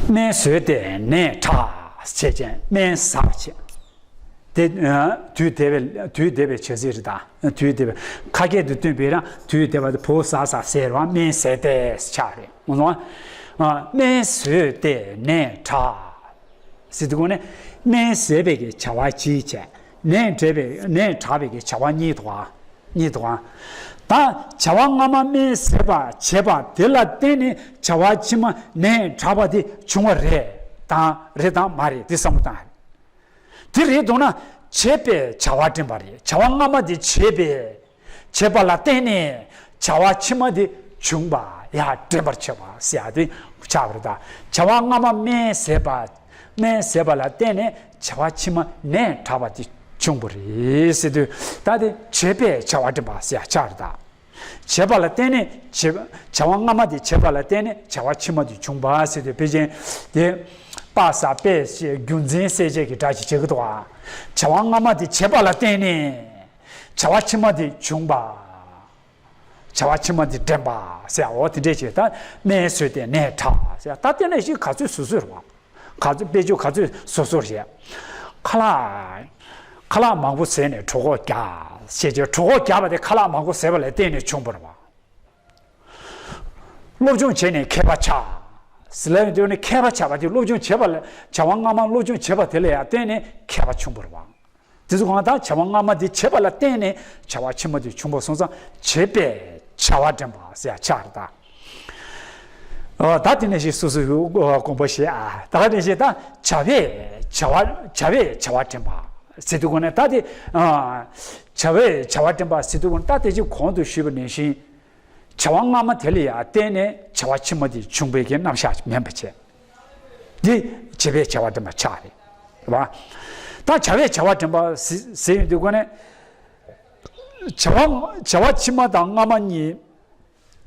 སྨན་ཟོས་ཏེ་ནད་དྲག་བྱས་ཅན་སྨན་ཟ་བྱས། དེ། ཨ། དུས་འདས་པའི་དུས་འདས་པའི་བྱ་ཚིག་རེད་ད། དུས་འདས་པའི་ཁ་སྐད་དུ་བཏོན་པས་ན་དུས་འདས་པ་དེ་བོ་ཟ་ཟ་ཟེར་བ་སྨན་ཟས་ཏེ་ཆགས་རེད། ཨ། སྨན་ཟོས་ཏེ་ནད་དྲག་ཟེར་དུས་གོང་ནས་སྨན་ཟས་པའི་གི་བྱ་བ་གཅིག་བྱས། ནད་འདྲེན་པའི་ནད་དྲག་པའི་གི་བྱ་བ་གཉིས་འདུག་ག་གཉིས་འདུག་ག་ད་བྱ་བ་སྔ་མ་སྨན་ཟས་པ་བྱས་པ་དེ་ལ་བརྟེན་ནས་བྱ་བ་ཕྱི་མ་ནད་དྲག་པ་དེ་བྱུང་བ་རེད་དང་རེད་དང་མ་རེད་དེ་བསམ་བློ་བཏང་། དེ་རེད་འདུག་ན་བྱས་པས་བྱ་བ་འདྲེན་པ་རེད། བྱ་བ་སྔ་མ་དེ་བྱས་པས། བྱས་པ་ལ་བརྟེན་ནས་བྱ་བ་ཕྱི་མ་དེ་བྱུང་བ་ཡང་འདྲེན་པར་བྱེད་པ་ཟེར་ཡ་དེ་ཆགས་པ་རེད་ད། བྱ་བ་སྔ་མ་སྨན་ཟས་པ། སྨན་ཟས་པ་ལ་བརྟེན་ནས་བྱ་བ་ཕྱི་མ་ནད་དྲག་པ་དེ་བྱུང་བ་རེད་ཟེར་དུས་ད་དེ་བྱས་པས་བྱ་བ་འདྲེན་པ་ཟེར་ཡ་ཆགས་རེད་ད། བྱས་པ་ལ་བརྟེན་ནས་བྱས་བྱ་བ་སྔ་མ་དེ་བྱས་པ་ལ་བརྟེན་ནས་བྱ་བ་ཕྱི་མ་དེ་བྱུང་བ་ཟེར་དུས་དཔེ་ཅན་དེ། པ་ས་པས་ཞེས་རྒྱུ་མཚན་གསལ་བྱེད་ཀྱི་སྒྲ་ཅིག་བྱེད་ཀྱི་འདུག་ག་བྱ་བ་སྔ་མ་དེ་བྱས་པ་ལ་བརྟེན་ནས་བྱ་བ་ཕྱི་མ་དེ་བྱུང་བ། བྱ་བ་ཕྱི་མ་དེ་འདྲེན་པ་ཟེར་འོ་དེ་འདྲས་བྱས་ད་སྨན་ཟོས་ཏེ་ནད་དྲག་ཟེར་ད་དེ་ནས་ཞིག་ག་ཚོད་སོ་སོའི་རེད་བ། ག་ཚོད་དཔེ་ཆ་ག་ཚོད་སོ་སོར་བཤད། ཁ་ལག་ཁ་ལག་མང་པོ་ཟས་ནས་གྲོད་ཁོག་རྒྱགས་ཞེས་བྱས་གྲོད་ཁོག་རྒྱགས་པ་དེ་ཁ་ལག་མང་པོ་ཟས་པ་ལ་བརྟེན་ནས་བྱུང་བ་རེད་བ། སློབ་སྦྱོང་བྱས་ནས་མཁས་པ་ཆགས། ཟེར་ལབ་ཡོང་དུས་ནི་མཁས་པ་ཆགས་པ་དེ་སློབ་སྦྱོང་བྱས་པ་ལ་བྱ་བ་སྔ་མ་སློབ་སྦྱོང་བྱས་པ་དེ་ལ་ཡང་བརྟེན་ནས་མཁས་པ་བྱུང་བ་རེད་བ། དེ་ཚོ་གང་ལྟར་བྱ་བ་སྔ་མ་དེ་བྱས་པ་ལ་བརྟེན་ནས་བྱ་བ་ཕྱི་མ་དེ་བྱུང་བ་སོང་ཙང་བྱས་པས་བྱ་བ་འདྲེན་པ་ཟེར་ཡ་ཆགས་རེད་ད། ཨ། ད་དེ་ནས་ཞིག་སོ་སོའི་དགོངས་པ་བཞེས་ཨ། ད་ག་ནས་ཞིག་ད་བྱ་བས་བྱ་བ་བྱ་བས་བྱ་བ་འདྲེན་པ་ཟེར་དུས་གོང་ནས་ད་དེ། ཨ། བྱ་བས་བྱ་བ་འདྲེན་པ་ཟེར་དུས་གོང་ནས་ད་དེ་ཅིག་གོང་དུ་ཞུས་པ་ནང་བཞིན། བྱ་བ་སྔ་མ་དེ་ལ་ཡང་བརྟེན་ནས་བྱ་བ་ཕྱི་མ་དེ་བྱུང་བའི་གི་རྣམ་གཞག་མིན་པ་བྱས། འདི་བྱས་པས་བྱ་བ་འདྲེན་པ་ཆགས་རེད། རེད་བ། ད་བྱ་བས་བྱ་བ་འདྲེན་པ་ཟེར་ཟེར་ཡོང་དུས་གོང་ནས། བྱ་བ་བྱ་བ་ཕྱི་མ་དང་སྔ་མ་གཉིས།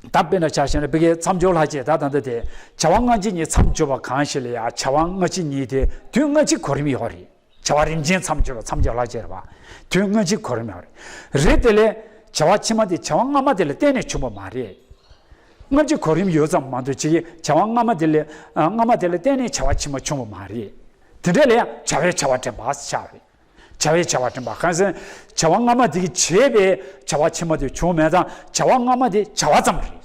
ད་དཔེར་ན་ཆ་བཞག་ན་བི་གའི་མཚམས་སྦྱོར་ལྷག་བཅས་ད་ད་ལྟ་དེ་བྱ་བ་སྔ་ཕྱི་གཉིས་མཚམས་སྦྱོར་བ་གང་ཞིག་ལ་ཡང་བྱ་བ་སྔ་ཕྱི་གཉིས་དེ་དུས་སྔ་ཕྱི་གོ་རིམ་ཡོད་རེད། བྱ་བ་རིམ་ཅན་མཚམས་སྦྱོར་བ་མཚམས་སྦྱོར་ལྷག་བཅས་རེད་བ། དུས་སྔ་ཕྱི་གོ་རིམ་ཡོད་རེད། རེད་དེ་ལས་བྱ་བ་ཕྱི་མ་དེ་བྱ་བ་སྔ་མ་དེ་ལ་བརྟེན་ནས་བྱུང་བ་མ་རེད། སྔ་ཕྱི་གོ་རིམ་ཡོད་ཙམ་མ་གཏོགས་ཅིག་གིས་བྱ་བ་སྔ་མ་དེ་ལས་སྔ་མ་དེ་ལ་བརྟེན་ནས་བྱ་བ་ཕྱི་མ་བྱུང་བ་མ་རེད། དེ་འདྲ་ལ་ཡང་བྱ་བས་བྱ་བ་འདྲེན་པ་ཆགས་རེད། བྱ་བས་བྱ་བ་འདྲེན་པ་གང་ཟེར། བྱ་བ་སྔ་མ་དེ་གིས་བྱས་པས་བྱ་བ་ཕྱི་མ་དེ་བྱུང་མེད་ཙང་བྱ་བ་སྔ་མ་དེ་བྱ་བ་ཙམ་རེད།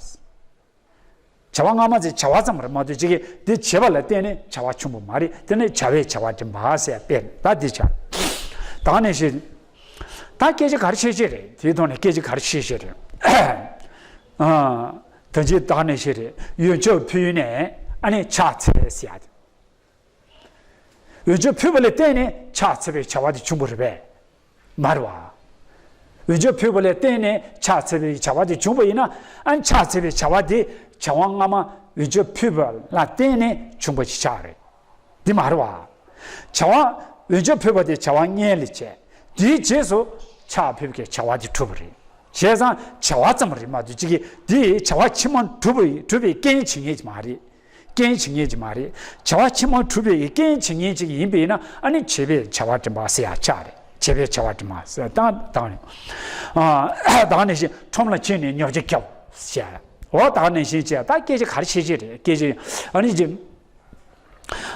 བྱ་བ་སྔ་མ་དེ་བྱ་བ་ཙམ་རེད་མ་གཏོགས་ཅིག་གིས་དེ་བྱས་པ་ལ་བརྟེན་ནས་བྱ་བ་བྱུང་བ་མ་རེད། དེ་ནས་བྱ་བས་བྱ་བ་འདྲེན་པ་ཟེར་ཡ་དཔེ་ད་འདི་ཆགས། ད་ག་ནས་ཤེས། ད་སྐད་ཆ་ག་རེ་བཤད་ཤེས་རེད། དེའི་ཐོག་ནས་སྐད་ཆ་ག་རེ་བཤད་ཤེས་རེད། ཨ། ད་ཅི་ད་ག་ནས་ཤེས་རེད། འོན་ཆོག་ཕུལ་ནས་ཨ་ནི་ཕྱག་འཚལ་ཟེར་ཡ་དེ། འོན་ཆོག་ཕུལ་བ་ལ་བརྟེན་ནས་ཕྱག་འཚལ་བའི་བྱ་བ་དེ་བྱུང་བ་རེད་པས། མ་རེད་བ། འོན་ཆོག་ཕུལ་བ་ལ་བརྟེན་ནས་ཕྱག་འཚལ་བའི་བྱ་བ་དེ་བྱུང་བ་ཡིན་ན་ཨ་ནི་ཕྱག་འཚལ་བའི་བྱ་བ་དེ་བྱ་བ་སྔ་མ་འོན་ཆོག་ཕུལ་བ་ལ་བརྟེན་ནས་བྱུང་བ་ཞིག་ཆགས་རེད། འདི་མ་རེད་བ། བྱ་བ་འོན་ཆོག་ཕུལ་བ་དེ་བྱ་བ་སྔོན་ལ་བྱས། དེའི་རྗེས་སུ་ཕྱག་ཕུལ་བའི་བྱ་བ་དེ་གྲུབ་པ་རེད། བྱས་ཙང་བྱ་བ་ཙམ་རེད་མ་གཏོགས་ཅིག་གིས་དེ་བྱ་བ་ཕྱི་མ་གྲུབ་པའི་གྲུབ་པའི་རྐྱེན་བྱེད་མཁན་ཅིག་མ་རེད། རྐྱེན་བྱེད་མཁན་ཅིག་མ་རེད། བྱ་བ་ཕྱི་མ་གྲུབ་པའི་རྐྱེན་བྱེད་མཁན་ཅིག་ཡིན་པས་ན་ཨ་ནི་བྱས་པས་བྱ་བ་འདྲེན་པ་ཟེར་ཡ་ཆགས་རེད། བྱས་པས་བྱ་བ་འདྲེན་པ་ཟེར་ད་ད་ག་ནས། ཨ། ད་ག་ནས་ཤེས། ཁྲོམ་ལ་ཕྱིན་ནས་ཉོ་ཆ་རྒྱོབ་ཟེར་ཡ། འོ་ད་ག་ནས་ཤེས་བྱས་ད་སྐད་ཆ་ག་རེ་བཤད་ཀྱི་རེད། སྐད་ཆ་ཨ་ནི་ཅི།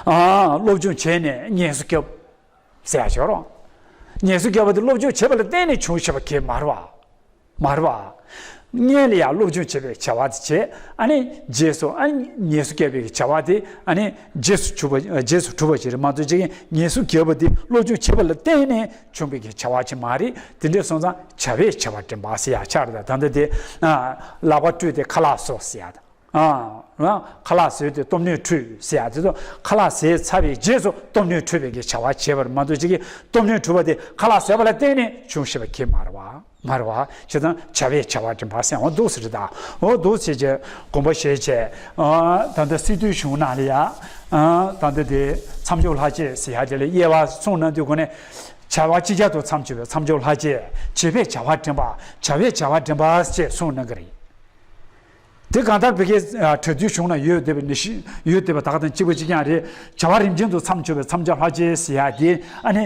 ཨ། སློབ་སྦྱོང་བྱས་ནས་ངལ་གསོ་རྒྱོབ་ཟེར་ཡ་ཞོར། ངལ་གསོ་རྒྱོབ་པ་དེ་སློབ་སྦྱོང་བྱས་པ་ལ་བརྟེན་ནས་བྱུང་བཞག་པ་གས་མ་རེད་བ། མ་རེད་བ། སྔོན་ལ་ཡང་སློབ་སྦྱོང་བྱེད་པའི་བྱ་བ་དེ་བྱས། ཨ་ནི་རྗེས་སུ་ཨ་ནི་ཉེས་སུ་བཀལ་བའི་བྱ་བ་དེ་ཨ་ནི་རྗེས་སུ་གྲུབ་པ་རྗེས་སུ་གྲུབ་པ་ཞིག་རེད་མ་གཏོགས་ཅིག་ཉེས་སུ་བཀལ་བ་དེ་སློབ་སྦྱོང་བྱེད་པ་ལ་བརྟེན་ནས་བྱུང་བའི་བྱ་བ་ཅིག་མ་རེད། དེ་འདྲ་སོང་ཙང་བྱ་བས་བྱ་བ་འདྲེན་པ་ཟེར་ཡ་ཆགས་རེད། ད་ལྟ་དེ་ལག་པ་བཀྲུས་ཏེ་ཁ་ལག་བཟོ་ཟེར་ཡ་དང་། ཨ། ཁ་ལག་བཟོས་ཏེ་སྟོབས་སྣོན་འཕྲོད་ཟེར་ཡ་དེ་ཚོ་ཁ་ལག་བཟས་ཚར་བའི་རྗེས་སུ་སྟོབས་སྣོན་འཕྲོད་པའི་གི་བྱ་བ་བྱས་པར་མ་གཏོགས་ཅིག་གིས་སྟོབས་སྣོན་འཕྲོད་པ་དེ་ཁ་ལག་བཟས་པ་ལ་བརྟེན་ནས་བྱུང་ཞེས་པ་གི་མ་རེད་བ། མ་རེད་བ། བྱས་ཙང་བྱ་བས་བྱ་བ་འདྲེན་པ་ཟེར་འོ་འདུག་ཟེར་ད། འོ་འདུག་ཟེར་བྱས་དགོངས་པ་བཞེས་བྱས། ད་ལྟ་སི་ཏུའི་གཞུང་ནང་ལ་ཡ། ད་ལྟ་དེ་མཚམས་སྦྱོར་ལྷག་བཅས་ཟེར་ཡ་དེ་ལ་དབྱེ་བ་གསུངས་གནང་དུས་གོ་ནས། བྱ་བ་ཅིག་ཅར་དུ་མཚམས་སྦྱོར་བའི་མཚམས་སྦྱོར་ལྷག་བཅས། བྱེད་པས་བྱ་བ་འདྲེན་པ། བྱ་བས་བྱ་བ་འདྲེན་པ་ཞེས་གསུངས་གནང་གི་རེད། དེ་གང་ལྟར་བི་ཀའི་གྲ་སྒྲིག་གཞུང་ན་ཡོད་བསྡད་པའི་ནི་ཤི་ཡོད་བསྡད་པ་ད་ག་དང་གཅིག་པ་གཅིག་རྐྱང་རེད། བྱ་བ་རིམ་ཅན་དུ་མཚམས་སྦྱོར་བའི་མཚམས་སྦྱོར་ལྷག་བཅས་ཟེར་ཡ་དེ་ཨ་ནི་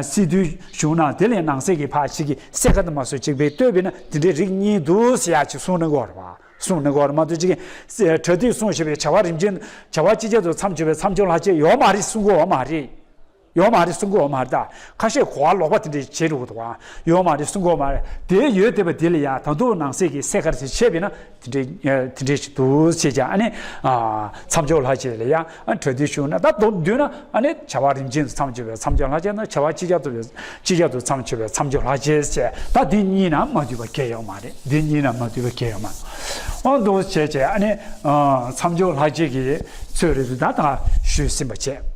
སི་ཏུའི་གཞུང་ན་དེ་ལས་ནང་གསེས་ཀྱི་ཕར་ཞིག་གི་སེ་ཀ་དུ་མ་སོ་གཅིག་པའི་ལྟོས་པས་ན་དེ་འདྲའི་རིགས་གཉིས་འདུག་ཟེར་ཡ་ཅིག་གསུངས་ནི་གོ་རེད་བ། གསུངས་ནི་གོ་རེད་མ་གཏོགས་ཅིག་གི་གྲ་སྒྲིག་གསུངས་བཞིན་པའི་བྱ་བ་རིམ་ཅན་བྱ་བ་ཅིག་ཅར་དུ་མཚམས་སྦྱོར་བའི་མཚམས་སྦྱོར་ལྷག་བཅས་ཡོད་མ་རེད་གསུང་གི་ཡོད་མ་རེད། ཡོད་མ་རེད་གསུང་གི་ཡོད་མ་རེད་ད། ཁ་ཤས་གོ་བ་ལོག་པ་དེ་འདྲས་བྱེད་འགྲོ་གི་འདུག་ཨ། ཡོད་མ་རེད་གསུང་གི་ཡོད་མ་རེད། དེ་ཡོད་བསྡད་པ་དེ་ལ་ཡ་ད་དུང་ནང་གསེས་ཀྱི་སེ་ཀ་དེ་བྱས་པས་ན་དེ་འདྲས་དེ་འདྲས་ཞིག་འདུག་ཅེས་ཀྱང་ཨ་ནི། མཚམས་སྦྱོར་ལྷག་བཅས་ལ་ཡ་གྲ་སྒྲིག་གཞུང་ན་ད་དུང་བསྡུས་ན་ཨ་ནི་བྱ་བ་རིམ་ཅན་དུ་མཚམས་སྦྱོར་བའི་མཚམས་སྦྱོར་ལྷག་བཅས་ན་བྱ་བ་ཅིག་ཅར་དུ་ཅིག་ཅར་དུ་མཚམས་སྦྱོར་བའི་མཚམས་སྦྱོར་ལྷག་བཅས་ཟེར་ད་འདི་གཉིས་ན་མ་འདུས་པ་གལ་ཡོད་མ་རེད། འདི་གཉིས་ན་མ་འདུས་པ་གལ་ཡོད་མ་རེད། འོ་འདུག་བྱས་བྱས་ཨ་ནི་མཚམས་སྦྱོར་ལྷག་བཅས་ཀྱི་ཚོད་རེད་ད་ད་ཞུས་ཟིན་པ་བྱས།